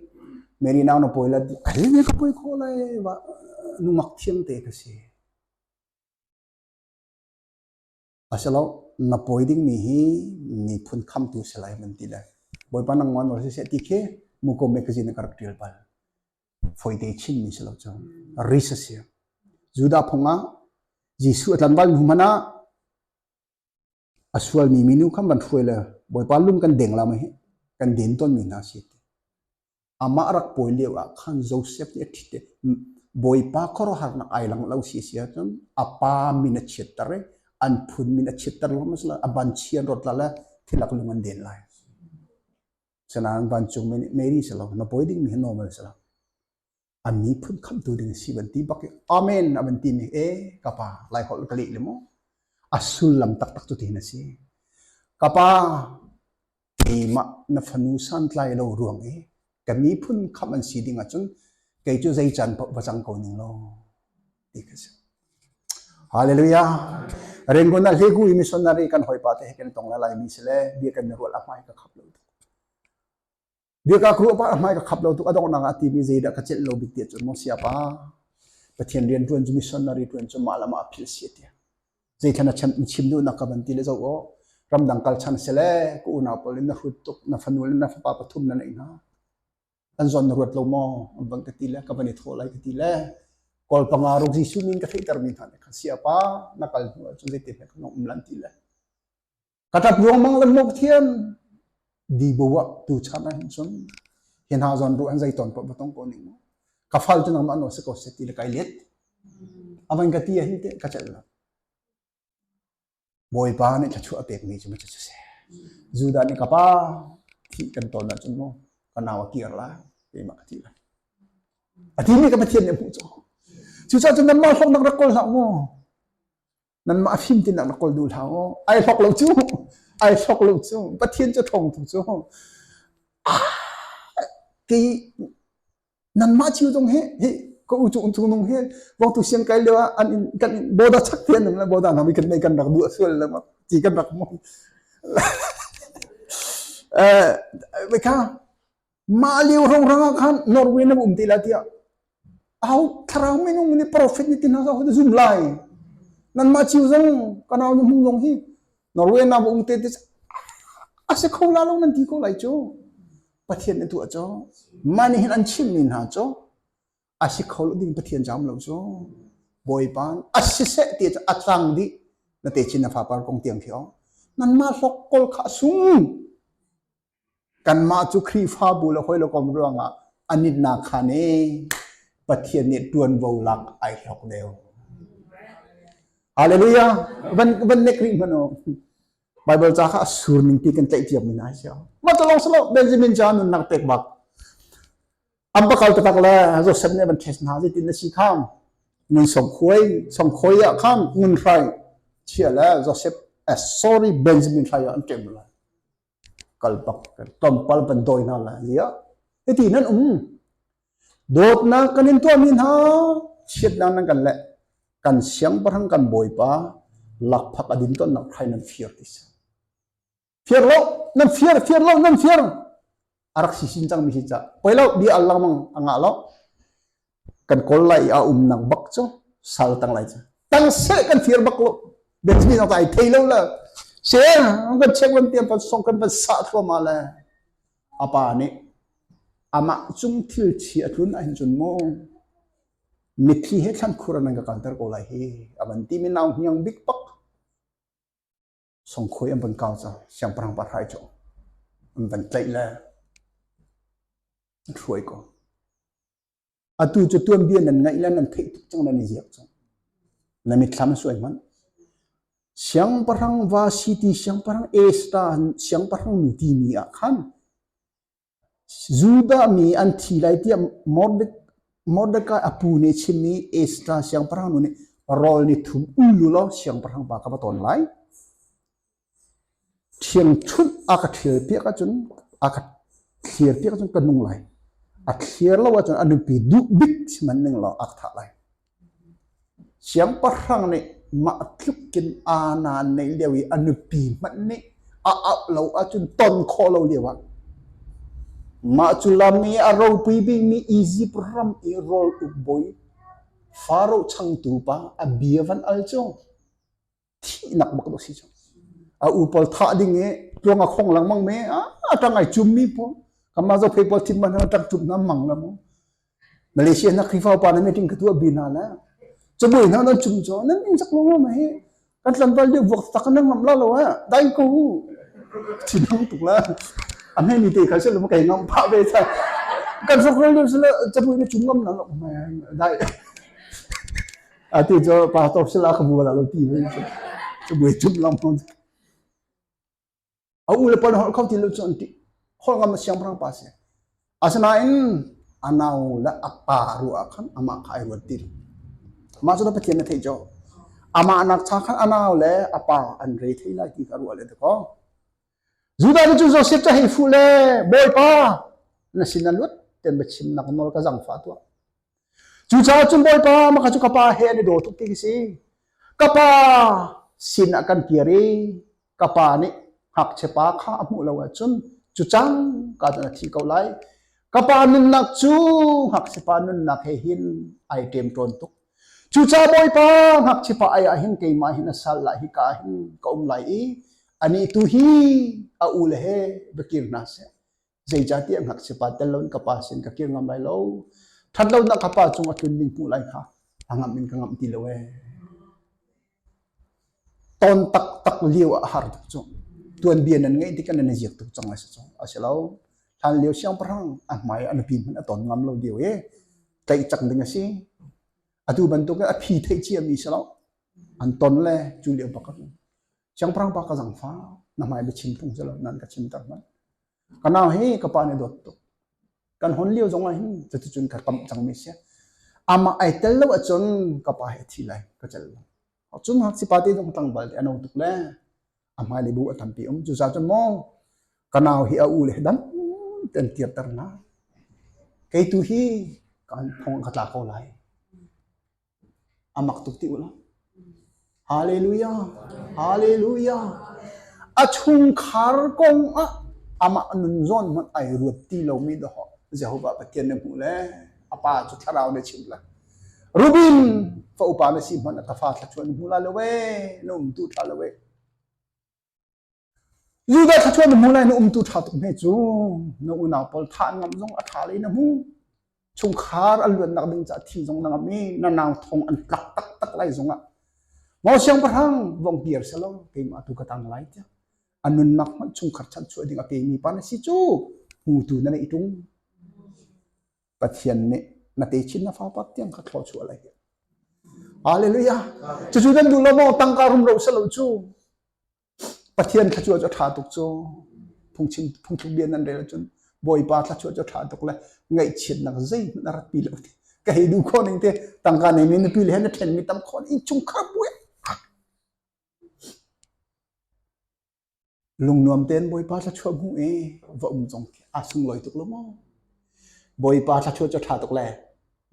Speaker 1: Mary nau na pawi la ai ne ka pawi kho lai va nungak thiam te ka si. Asilo. Na pawi dingmi hi miphun khamtu si lai man ti le Bawipa nangmah nawl siseh ti khi Muko magazine ah ka rak ṭial bal. Fawite chinmi si lo cu. Ris a si. Judah phung ah Jesuh a tlanval hnu hmanh ah a sualmi minu kha van hruai le Bawipa lung kan deng la ma hi kan den tawnmi hna si ti. Amah rak pawi lio ah khan Joseph nih a ṭhit i Bawipa khuaruahharnak ai lang lo si si ahcun a pa min a chiatter i an phun min a chiatter lo ma a ban chia an rawt la le thilak lung an den lai. Sinain vancungmi nih Mary si lo, na pawi dingmi hi normal si lo. An miphun khamhtu ding si van ti bak i amen a van timi e ka pa lai holh ka leh le mu a sullam taktak cu tihin a si. Ka pa keimah na fanu santlai lo ruang i ka miphun khamh an si ding ahcun kei cu zei caan paoh va cang ko ning law ti ka si. Hallelujah. Rengon ah hlegu i missionary kan hawipa te he kan tong la laimi si le bia kan i rual a hmai ka khap lo tuk. Bia ka ruah pa a hmai ka khap lo tuk a donghnak ah timi zeidah ka celh lo bik ti cun maw siapa Pathian rian tuan cu missionary tuan cu mah le mah phil si ti. Zeithlan na chim chim duhnak ka van ti le zo aw ramdang kal chan si le ka unau pawl in na hrut tuk na fanu le na fapa pathum na neih hna. An zawn na ruat lo maw an van ka ti le ka van i thawh lai ka ti le kawl panga ruk Jesuh min ka theihter mi hna nih khan siapa na kal hnu ahcun zeitin he kan um lan ti le ka ṭap ruangmang le mok thiam di bo ah tu chan ah hin cun hi hna zawn ruah an zei tawn paoh va tong ko ning mu ka fal cu nangmah nawl si ko seh ti le kai let a van ka ti ah hin te ka celh lo Bawipa nih thluachuah a pekmi cu maw cu seh. Judah nih ka pa thih kan ton ahcun maw ka nau a kir lai keimah ka thi lai. A timi ka Pathian nih a hmuh cu. Cucaah cun nanmah hlawknak rak kawl hlah mu. Nanmah a fim tinak rak kawl duh hlah u. Ai hlawk lo cu. Ai hlawk lo cu. Pathian cu ṭhawng tuk cu. Ah, kei nanmah cio zong hi hi ka u cu cung nung hi vongtu siang kai lio ah an in kan in boda chak te an um le boda hna mi kan nei kan rak duh sual le ma ti kan rak mo eh kha mah lio rong rang ah khan Norway na um ti la tiah au thlarau minung nih prophet nih tin hna ho zum lai nanmah cio zong kanau nu hmung zong hi Norway na um te ti a si kho la lo nan ti ko lai cu Pathian nih tuah cu mah nih hin an chimmi hna cu a si kho lo ding Pathian jam lo cu Bawipa a siseh ti cu a cang dih na te chin na fapar kong tiang khi nanmah hlok kol kha sung kanmah cu Khrihfabu le hawi le kom ruangah anitnak khan e Pathian nih tuanvo lak ai hlok deu Hallelujah van van nek rih hmanh Bible ca kha a sur ning ti kan tlaih piak mi hna si. Mah cu lawng silo Benjamin ca nunnak pek bak. An bakal taktak le Joseph nih van test hna zeitin na si kham. Ngun song khuai, song khoi ah khan ngun hrai chia le Joseph eh, sorry Benjamin hrai ah an ṭem lai. Kal bak tlawmpal van dawi hna lai. Zia hiti nan um. Dawtnak kan in tuahmi hna chiatnak nan kan leh. Kan siangpahrang kan bawipa lakphak a din tawnnak hrai nan fir ti si. Fir lo, nan fir, fir lo, nan fir. A rak si sin cangmi si ca. Poi lo, bia al lengmang a ngah lo. Kan kawl lai i a umnak bak cu sal tang lai cu. Tang seh kan fir bak lo. Benjamin ai thei lo le. Se, kan check van tiam pan song kan van sah thluahmah le. A pa nih amah cung thil chi a tlun ahhin cun mu mitthli he thlankhur ah nan ka kalter ko lai hi a van ti mi nau hniang bik pak songkhoi an van kau cang siangpahrang pa hrai cu an van tlaih le an hruai ko Atu cu tuanbia nan ngaih le nan theih tuk cang nan i ziak cang. Na mitthlam a suai hmanh. Siangpahrang va siti siangpahrang Esther siangpahrang nu timi ah khan Judah mi an thi lai tiah Mordecai a pu nih chimmi Esther siangpahrang nu nih rawl ni thum ul u law siangpahrang pa ka va tawn lai. Ṭhiangṭhunh a ka ṭhialpiak ahcun a ka thlirpiak ahcun ka nung lai. A thlir lo ahcun a nupi duh bik sihmanh ning law a ka thah lai. Siangpahrang nih mah tluk in aa neih lio i a nupi hmanh nih a auh lo ahcun ton khawh lo lio ah mah cu lam i a ropui bikmi Izipt ram i rawl uk bawi Faro changtu pa a bia van al cu thihnak bak dawh si cu. A u pawl thah ding i tluang a khong lengmang me a tang ai cum mi pawl kama zo phei pawl thin man tang cum na mang la mu. Malaysia na Khrihfa upa na meeting ka tuah bi hna le cabuai hna nan cum cho nan ning sak lo ma hi kan tlanval deuh vuak tak nan ngam la lo ha dai ko thin hang tuk la a hme mi te kha se lo kai ngam pha ve cha kan sok rel deuh sila cabuai na cum ngam na lo ma dai ati cho pastor sila ka bu la lo ti ve cabuai cum lam A u le pa holh kho ti lo cu an ṭih. Holh ngam a siangpahrang pa si. Asinain a nau le a pa ruah ah khan amah kha ai ruat ti lo. Mah cu Pathian na theih cu. Amah nak cha khan a nau le a pa an re thei lai ti kha ruah le dakaw. Judah nih cun Joseph cu hei fuh le Bawipa na sin a lut ten biachimnak nawl ka zangfah tuah. Cucaah cun Bawipa maka cu ka pa he an i daw tuk ti khi si. Ka pa sin ah kan kir i ka pa nih ngakchia pa kha a hmuh lo ahcun cu cang ka cun a thi ko lai. Ka pa nunnak cu ngakchia pa nunnak he hin ai ṭemṭawn tuk. Cucaah Bawipa ngakchia pa ai ah hin keimah hin a sal lai hika ah hin ka um lai i anih tu hi a u le he va kir hna seh. Zeicahtiah ngakchia pa tel loin ka pa sin ka kir ngam lai lo. Ṭhatlonak ka pa cung a tlun ding hmuh lai kha a ngamh in ka ngamh ti lo ee. Ton taktak lio ah a har tuk cu. Tuanbia nan ngeih tik ah nan i ziak tuk cang lai si cu. A si lo. Hlan lio siangpahrang a hmai a nupi hmanh a ton ngam lo lio i tlaih cang ding a si. Atu bantuk in a phi theih ciami si lo. An ton le cu lio bak ah siangpahrang pa ka zangfa na hmai biachim phung si lo nan ka chimter hmanh. Ka nau hi ka pa nih dawt tuk. Kan hon lio zong ah hin cuticun ka kamh cangmi si. Amah ai tel lo ahcun ka pa hi a thi lai ka cel lo. Cun ngakchia pa te zong tlangval te a no tuk le a hmai le bu a tampi um. Cucaah cun maw ka nau hi a u le dam te an kirter na. Kei tu hi kan thong ka tla ko lai. A mak tuk ti ulaw. Hallelujah. Hallelujah. A chungkhar kong ah amah nun zawn hmanh ai ruat ti lomi dawh Jehovah Pathian na hmuh le a pa cu thlarau na chimh le Rubin fa upa na si hmanh ka fa thla chuan hmu la lo we na um tu tha lo we Judah thluachuah na hmu lai na umtu ṭha tuk hme cu na unau pawl thah ngam zong a ṭha lei na hmu chungkhar an luatnak ding caah thi zong na ngam i na nau thong an tlak taktak lai zongah maw siangpahrang vong kir selaw keimah tu ka tang lai tiah a nunnak hmanh chungkhar chanchuah ding a pemi pa na si cu hmutu na neih ṭung Pathian nih na techin na fapa tiang kha thluachuah lai. Hallelujah. Cucu nan duh lo maw tangka rumro selo cu Pathian thluachuah cu a ṭha tuk cu. Phungchim phungthluk bia nan rel ahcun Bawipa thluachuah cu a ṭha tuk le ngaihchiatnak zeihmanh a ratpi lo ti. Ka hei duh khawh ning te tangka neimi nupi le he na ṭhenmi tam khawh innchungkhar buai. Lungnuam tein Bawipa thluachuah hmu i va um zong khi aa sunglawi tuk lo maw? Bawipa thluachuah cu a ṭha tuk le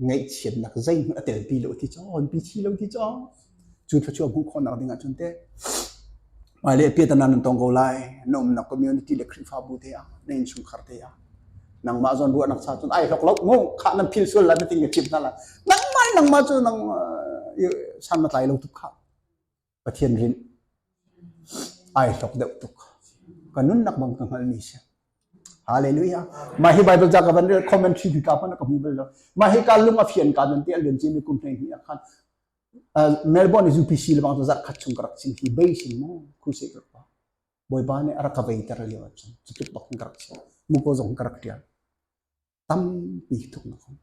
Speaker 1: ngaihchiatnak zeihmanh a telpi lo ti cawn pi chi lo ti cawn cu thluachuah hmuh khawhnak ding ahcun teh hmailei piatana nan tong ko lai na umnak community le Khrihfabu te ah na innchungkhar te ah nangmah zawn ruahnak cha cun ai hlok lo mu khah nan phil sual la na ting ka chim hna la nangmah nangmah cu nang san na tlai lo tuk kha Pathian rinh ai hlok deuh tuk ka nunnak bang ka hngalhmi si Hallelujah. Mah hi Bible ca ka van rel commentary bi ka hmanh ka hmu bal lo. Mah hi ka lung a fian ka nan te a lian mi kum hlei hnih ah khan Melbourne UPC le bang zarh khat chung ka rak chim hi bei sin mu crusade rak pa. Bawipa nih a rak ka vei ter lio ahcun cutluk bak in ka rak chim. Muko zong ka rak tial. Tampi thuk na khom.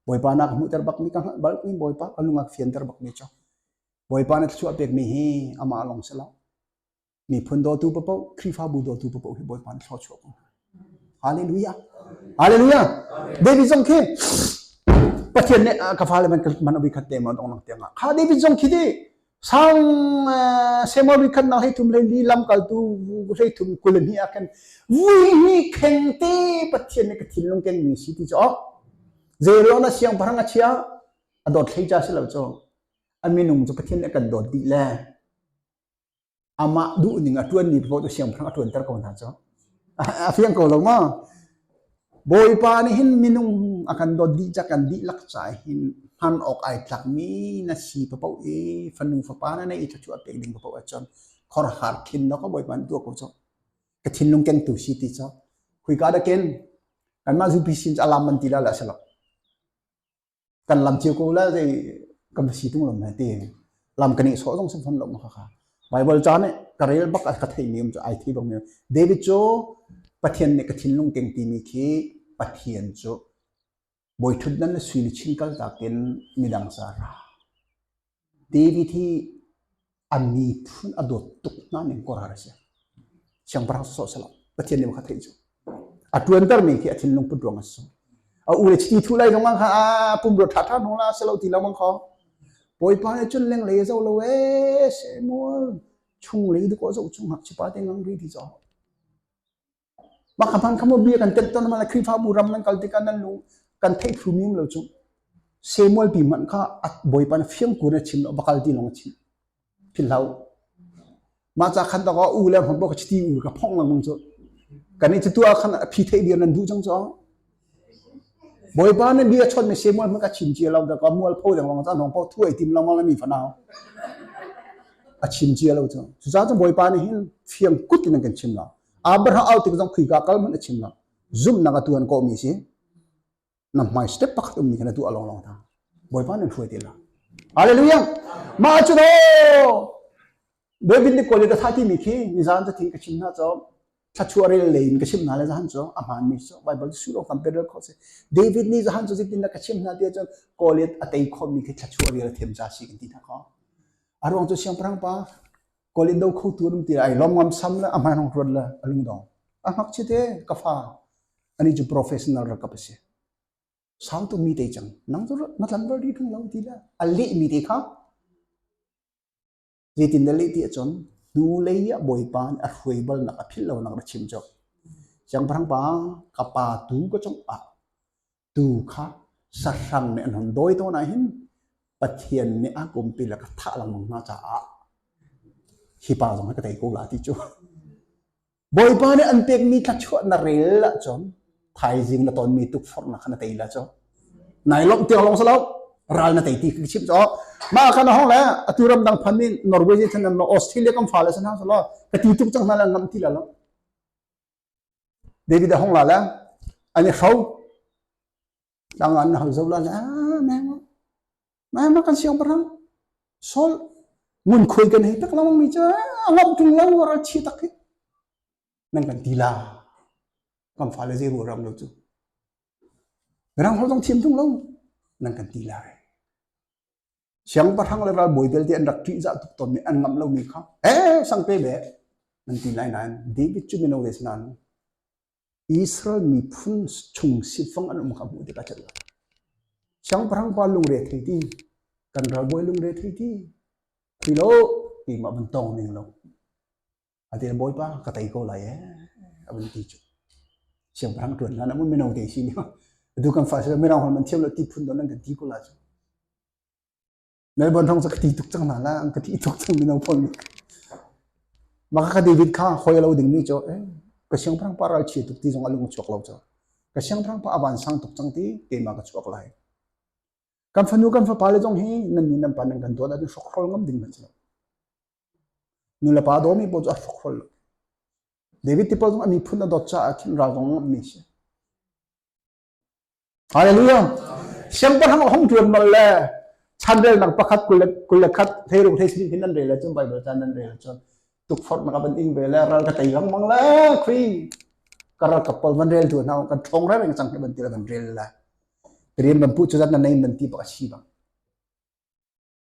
Speaker 1: Bawipa na ka hmuhter bak mi ka hngalh bal mi Bawipa ka lung a fianter bak mi cu. Bawipa na thluachuah pek mi hi amah lawng si lo. Miphun dawtu paoh, Khrihfabu dawtu paoh hi Bawipa nih thluachuah ko hna. Hallelujah. Hallelujah. David zong khi Pathian nih ka fale man man abi khat te ma dong nang tiang kha David zong khi ti sang Samuel ri khat nak hlei thum hlei li lamkaltu hlei thum kul hnih ah khan vui hi kheng te Pathian nih ka thinlung keng mi si ti cu zei na siangpahrang a chia a dawt hlei cha si lo cu a minung cu Pathian nih kan dawt dih le amah duhning a ṭuanmi paoh cu siangpahrang a ṭuanter ko hna cu a fiang ko lo maw Bawipa nih hin minung a kan dawt dih ca kan dihlak ca hin hman awk ai tlakmi na si paoh i fanu fapa na neih i thluachuah pek ding paoh ahcun. Khorhar khin no ka bawipa nih tuah ko cu. Ka thinlung kengtu si ti cu. Khuika da ken kanmah zupi sin cu alam man ti la la si lo. Kan lam cio ko la zei kan va si tung lo me ti. Lam kan i sawh zong si fon lo ma kha. Bible ca nih ka rel bak ka theih mi um cu ai thei bak mi. David cu Pathian nih ka thinlung keng timi khi Pathian cu bawi ṭhutdan le sui luchin kaltak in midang ca ra. David hi a miphun a dawt tuk hna ning korar a si. Siangpahrang sawsawh si lo. Pathian nih kha theih cu. A ṭuantermi khi a thinlung put ruang a si. A u le chiti thu lai zong kha a pumrua ṭha ṭha hnu la si lo ti lo mang kho. Bawipa nih cun lenglei zo lo ee Samuel chunglei dawh zoh chung ngakchipa te ngang ri ti caw. Mah kha hman kha maw bia kan telh tawn ma le Khrihfabu ram nan kal tikah nan lung kan theih thlu mi um lo cu. Samuel pi hmanh kha a bawipa nih fiang kun a chim lo va kal ti lawng a chim. Philh hlah u. Mah ca khan tak u le hmang ka chiti u ka phongh lengmang cu. Kan i cu tu ah khan a phi theih dir nan duh cang cu. Bawipa nih bia chawt mi Samuel hmanh ka chim cia lo da ka mual pho deng wang ca nong po thu ai tim lengmang le mi fanau. A chim cia lo cu. Cucaah cun Bawipa nih hin fiang kut in an kan chim lo. Abraham au tik zong khuika kal hmanh a chim lo. Zumhnak a tuan kawhmi si. Na hmai step pakhat ummi kha na tuah lawnglawng ta. Bawipa nan hruai ti lo. Hallelujah. Mah cu do David nih kawl i ka thah timi khi nizan cu thing ka chim hna cu thlachuah rel lei in ka chim hna le zahan cu a hmaanmi cu Bible cu sulawng tampi rel khawh si. David nih zahan cu zeitin dah ka chim hna ti ahcun Goliath a tei khawhmi khi thlachuah rel a thiam ca si kan ti hna kho. A ruang cu siangpahrang pa Goliath do kho tu an um ti ai lom ngam sam le a hmai hong ruat le a lungdong. A ngakchia te ka fa ani cu professional rakap a si. Sau tu mi te cang nang cu na tlan bal ri thung lo ti le a leh mi te kha Zeitin dah leh ti ahcun hnulei ah Bawipa nih a hruai balnak a philh lonak na chim cu. Siangpahrang pa ka pa tu ka cungah tu kha sahrang nih an hon dawi tawn ahhin Pathian nih a kumpi le ka thah lengmang hna caah hi pa zong hi ka tei ko la ti cu. Bawipa nih an pekmi thluachuah na rel ahcun thaizing na tonmi tukforhnak kha na tei la cu. Nai lawmh tiang lawng si lo, ral na tei ti ka chimh cu. Mah khan a hong le atu ramdang phan mi Norway than nan Australia kan fale san hang salo ka ti tuk cang hna le ngam ti la lo. David a hong la le an i hro tlang an hal zo la le ah meng meng kan siang parang sol ngun khuai kan hei tak lawng mi cu a ngam tung lo ral chi tak hi nan kan ti la kan fale zei ru ram lo cu Mirang holh zong thiam tung lo nan kan ti lai siangpahrang le ralbawi vialte an rak ṭihzah tuk tawnmi an ngamh lomi kha eh sangte be nan ti lai nain David cu mino ve si nain Israel miphun chung sifang an um kha hmuh tikah celh lo. Siangpahrang pa lungre thei ti, kan ralbawi lungre thei ti, khi lo keimah van tong ning lo. Ati bawipa ka tei ko lai ee a van ti cu. Siangpahrang ṭuan hlan ah mino te si ni. Atu kan fa mirang hol man thiam lo ti phun don an kan ti ko la cu. Melbourne hrawng cu ka ti tuk cang hna la, an ka ti tuk cang mino pawl nih. Maka ka David kha hoi lo dingmi cu eh, ka siangpahrang pa ral chia tuk ti zong a lung a chuak lo cu. Ka siangpahrang pa a van sang tuk cang ti keimah ka chuak lai. Kan fanu kan fapa le zong hi nan nu nan pa nan kan dawt ahcun hrokhrol ngam ding hmanh si lo. Nu le pa dawmi pawl cu a hrokhrol lo. David ti pawl zong a miphun a dawt caah khin ral zong ngammi si. Hallelujah. Siangpahrang hong ṭuan bal le chanrelnak pakhat 21 hleiruk hleisarih hin nan rel ahcun Bible caan nan rel ahcun tukforhnak a van ing ve le ral ka tei lengmang le khui ka ral ka pawl van rel tu hna kan ṭhawng reng cang hi van ti le van rel le rian ban pu cu zat na nei man ti bak a si bang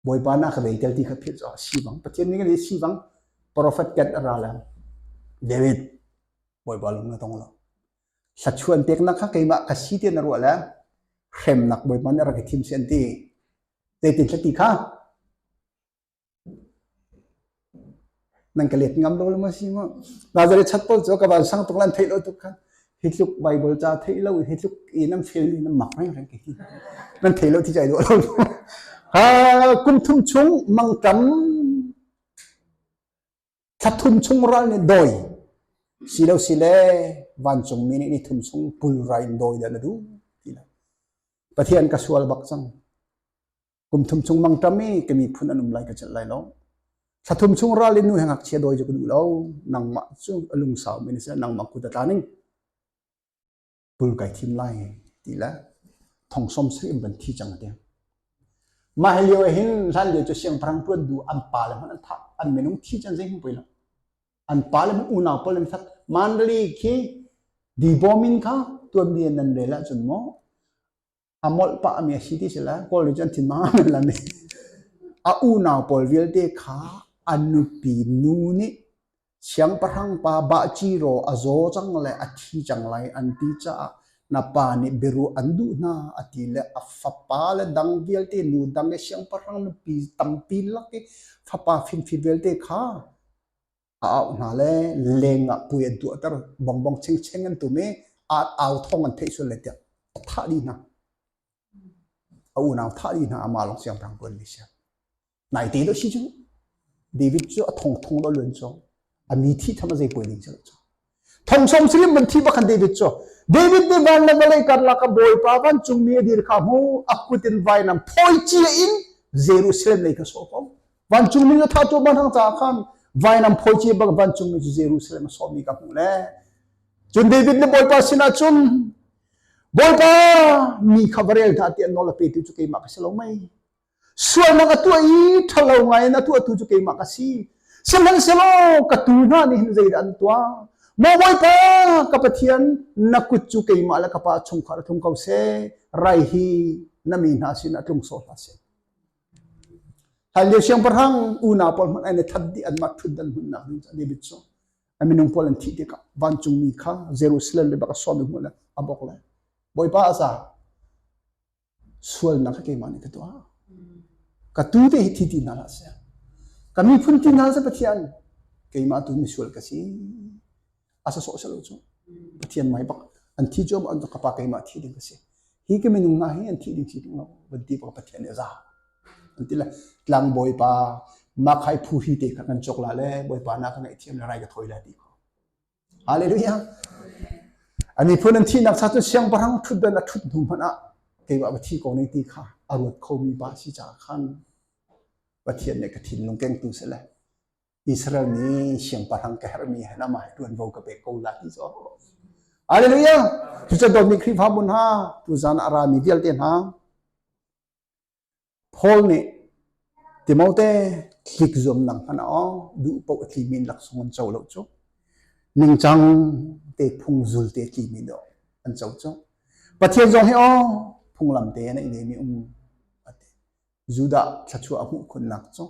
Speaker 1: Bawipa na ka vei tel ti kha philh cu si bang Pathian nih kan si bang prophet ket a ra le David Bawipa lung na tong lo hlachuan peknak kha keimah ka si ti na ruah le hremnak Bawipa nih rak i thim si an ti zeitin thla ti kha nan ka let ngam lo le ma si ma Nazareth chat pawl cu ka van sang tuk lan theih lo tuk khan hi tluk Bible ca theih lo hi tluk i nan fel mi nan mak reng reng ke hi nan thei lo ti chai do lo ha kum thum chung mangtam thla thum chung ral nih doi si lo si le vancung mi nih ni thum chung pulrai in doi da na du ti la Pathian ka sual bak cang kum thum chung mangtam i ka miphun an um lai ka celh lai lo. Thla thum chung ral in nu he ngakchia dawi cu ka duh lo. Nangmah cu a lungsau mi na si, nangmah kut a tla ning. Pul kai thim lai ti le thong som sri in van thi cang ati. Mah hi lio hin hlan lio cu siangpahrang tuan du an pa le hmanh an thah an minung thi can zei hmang poi lo. An pa le hmanh unau pawl an that. Mandali khi Dibomin kha tuanbia nan rel ahcun maw a molh pah mi a si ti si la kawl nih cun thin ma la mi a unau pawl vialte kha a nupi nu nih siangpahrang pa Bahciro a zaw cang le a thi cang lai an ti caah na pa nih biaruah an duh hna a ti le a fapa le dang vialte nu dang i siangpahrang nupi tampi lak i fapa finfi vialte kha a auh hna le leng ah pui an tuahter bongbong chengcheng an tum i au thawng an theih sual le tiah a thah dih hna a unau thah dih hna amah lawng siangpahrang tuan mi si naite do si cu David cu a thong thong do luan cu a mi thi tham a zei poi ding cu thong som silim ban thi bakhan David cu David nih van le vawlei karlak a bawipa vancungmi a dir kha hmu a kut in vainam phawi cia in Jerusalem lei kha sawh ko Vancungmi cu thah cuahmah hang caah khan vainam phawi cia bang vancungmi cu Jerusalem a sawhmi ka hmuh le cun David nih Bawipa sinah cun Bawipa mi kha va rel hna tiah nawl a petu cu keimah ka si lo mei sualnak a tuah i ṭhalo ngai in a tuahtu cu keimah ka si sihmanhsehlaw ka tuu hna nih hin zeidah an tuah maw Bawipa ka Pathian na kut cu keimah le ka pa chungkhar a tlung ko seh rai hi na mi hna sinah tlung sawh hlah seh Hlanlio siangpahrang unau pawl hmanh an i that dih anmah ṭhutdan hmunnak ding caah David cu a minung pawl an thih tikah vancungmi kha Jerusalem le bak a sawm i hmuh le a bawk le Bawipa a za sualnak kha keimah nih ka tuah ka tu te hi thi ti hna hlah seh ka miphun ti hna seh Pathian keimah tu misual ka si a sa sawh selo cu Pathian mai bak an thi cu an ka pa keimah thi ding ka si hi ka minung hna hi an thi ding si tung lo van ti bak Pathian nih a za an ti le tlangbawi pa makhai phu hi te kha kan chok la le bawipa na ka ngaihthiam le rai ka thawi la ti ko Hallelujah a miphun an thihnak cha cu siangpahrang ṭhutdan a ṭhut hnu hmanh ah keimah va thi ko ning ti kha a ruat khomi pa si caah khan Pathian nih ka thinlung kengtu si le Israel nih siangpahrang ka herhmi he amah he ṭuanvo ka pek ko la ti cu. Hallelujah! Cucu dawtmi Khrihfabu hna, tuzan a rami vialte hna, Paul nih Timote tlik zuamnak hmanh ah duh paoh a tlimi in laksawng an co lo cu. Ningcang te phung zul te tlimi dawh an co cu. Pathian zong hi aw phunglam te a neih ve mi um a ti. Judah thluachuah a hmuh khunnak cu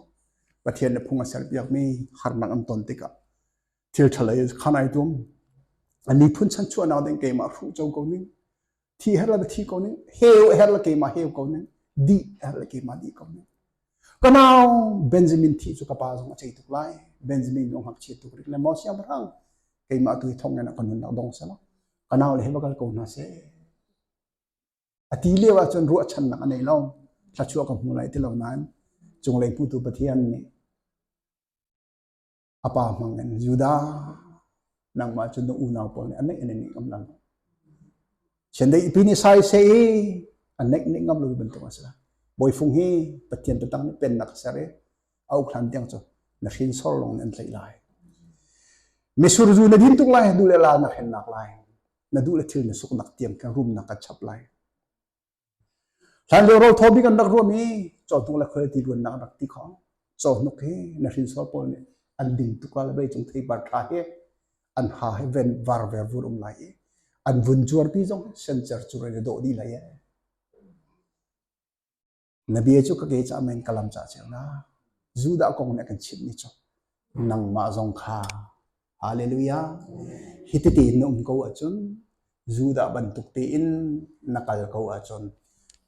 Speaker 1: Pathian nih phung a serpiakmi harnak an ton tikah thil ṭha lei khan ai tum. An miphun chanchuahnak ding keimah hruh co ko ning, thi her le thi ko ning, heu her le keimah heu ko ning, dih her le keimah dih ko ning. Ka nau Benjamin thi cu ka pa zong a cei tuk lai. Benjamin zong ngakchia tuk rih le maw siangpahrang keimah tu hi thong in a ka nunnak dong selaw ka nau le he va kal ko hna seh. A ti lio ahcun ruahchannak a nei lo. Thluachuah ka hmu lai ti lo nain cunglei hmutu Pathian nih a pa hmang in Judah nangmah cu na unau pawl nih an neih an i nih ngam lo. Chiandeih pi nih sai seh i an neih nih ngam lo bantuk a si lai. Bawifung hi Pathian biatak nih pennak a ser i a uk hlan tiang cu na hrinsor lawng nih an tlaih lai. Misur zu na din tuk lai, duh le la na hrennak lai. Na duh le thil na suknak tiang khan rumnak kan chap lai. Hlanlio rawl thaw bik an rak ruahmi cawhnuk le khualti luannak rak ti kho. Cawhnuk hi na hrinsor pawl nih an ding tuk la le vei-cung theipar ṭha hi an ha hi ven var ver vur um lai i an vun cuarpi zong sencer cur in i dawh dih lai ee. Na bia cu ka ke ca men ka lam ca ceu na. Judah kong nih a kan chimhmi cu nangmah zong kha Hallelujah hititi in na um ko ahcun Judah bantuk tein na kal ko ahcun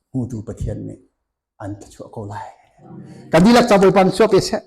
Speaker 1: hmutu Pathian nih an thluachuah ko lai. Kan dihlak ca Bawipa nih chuah pe seh.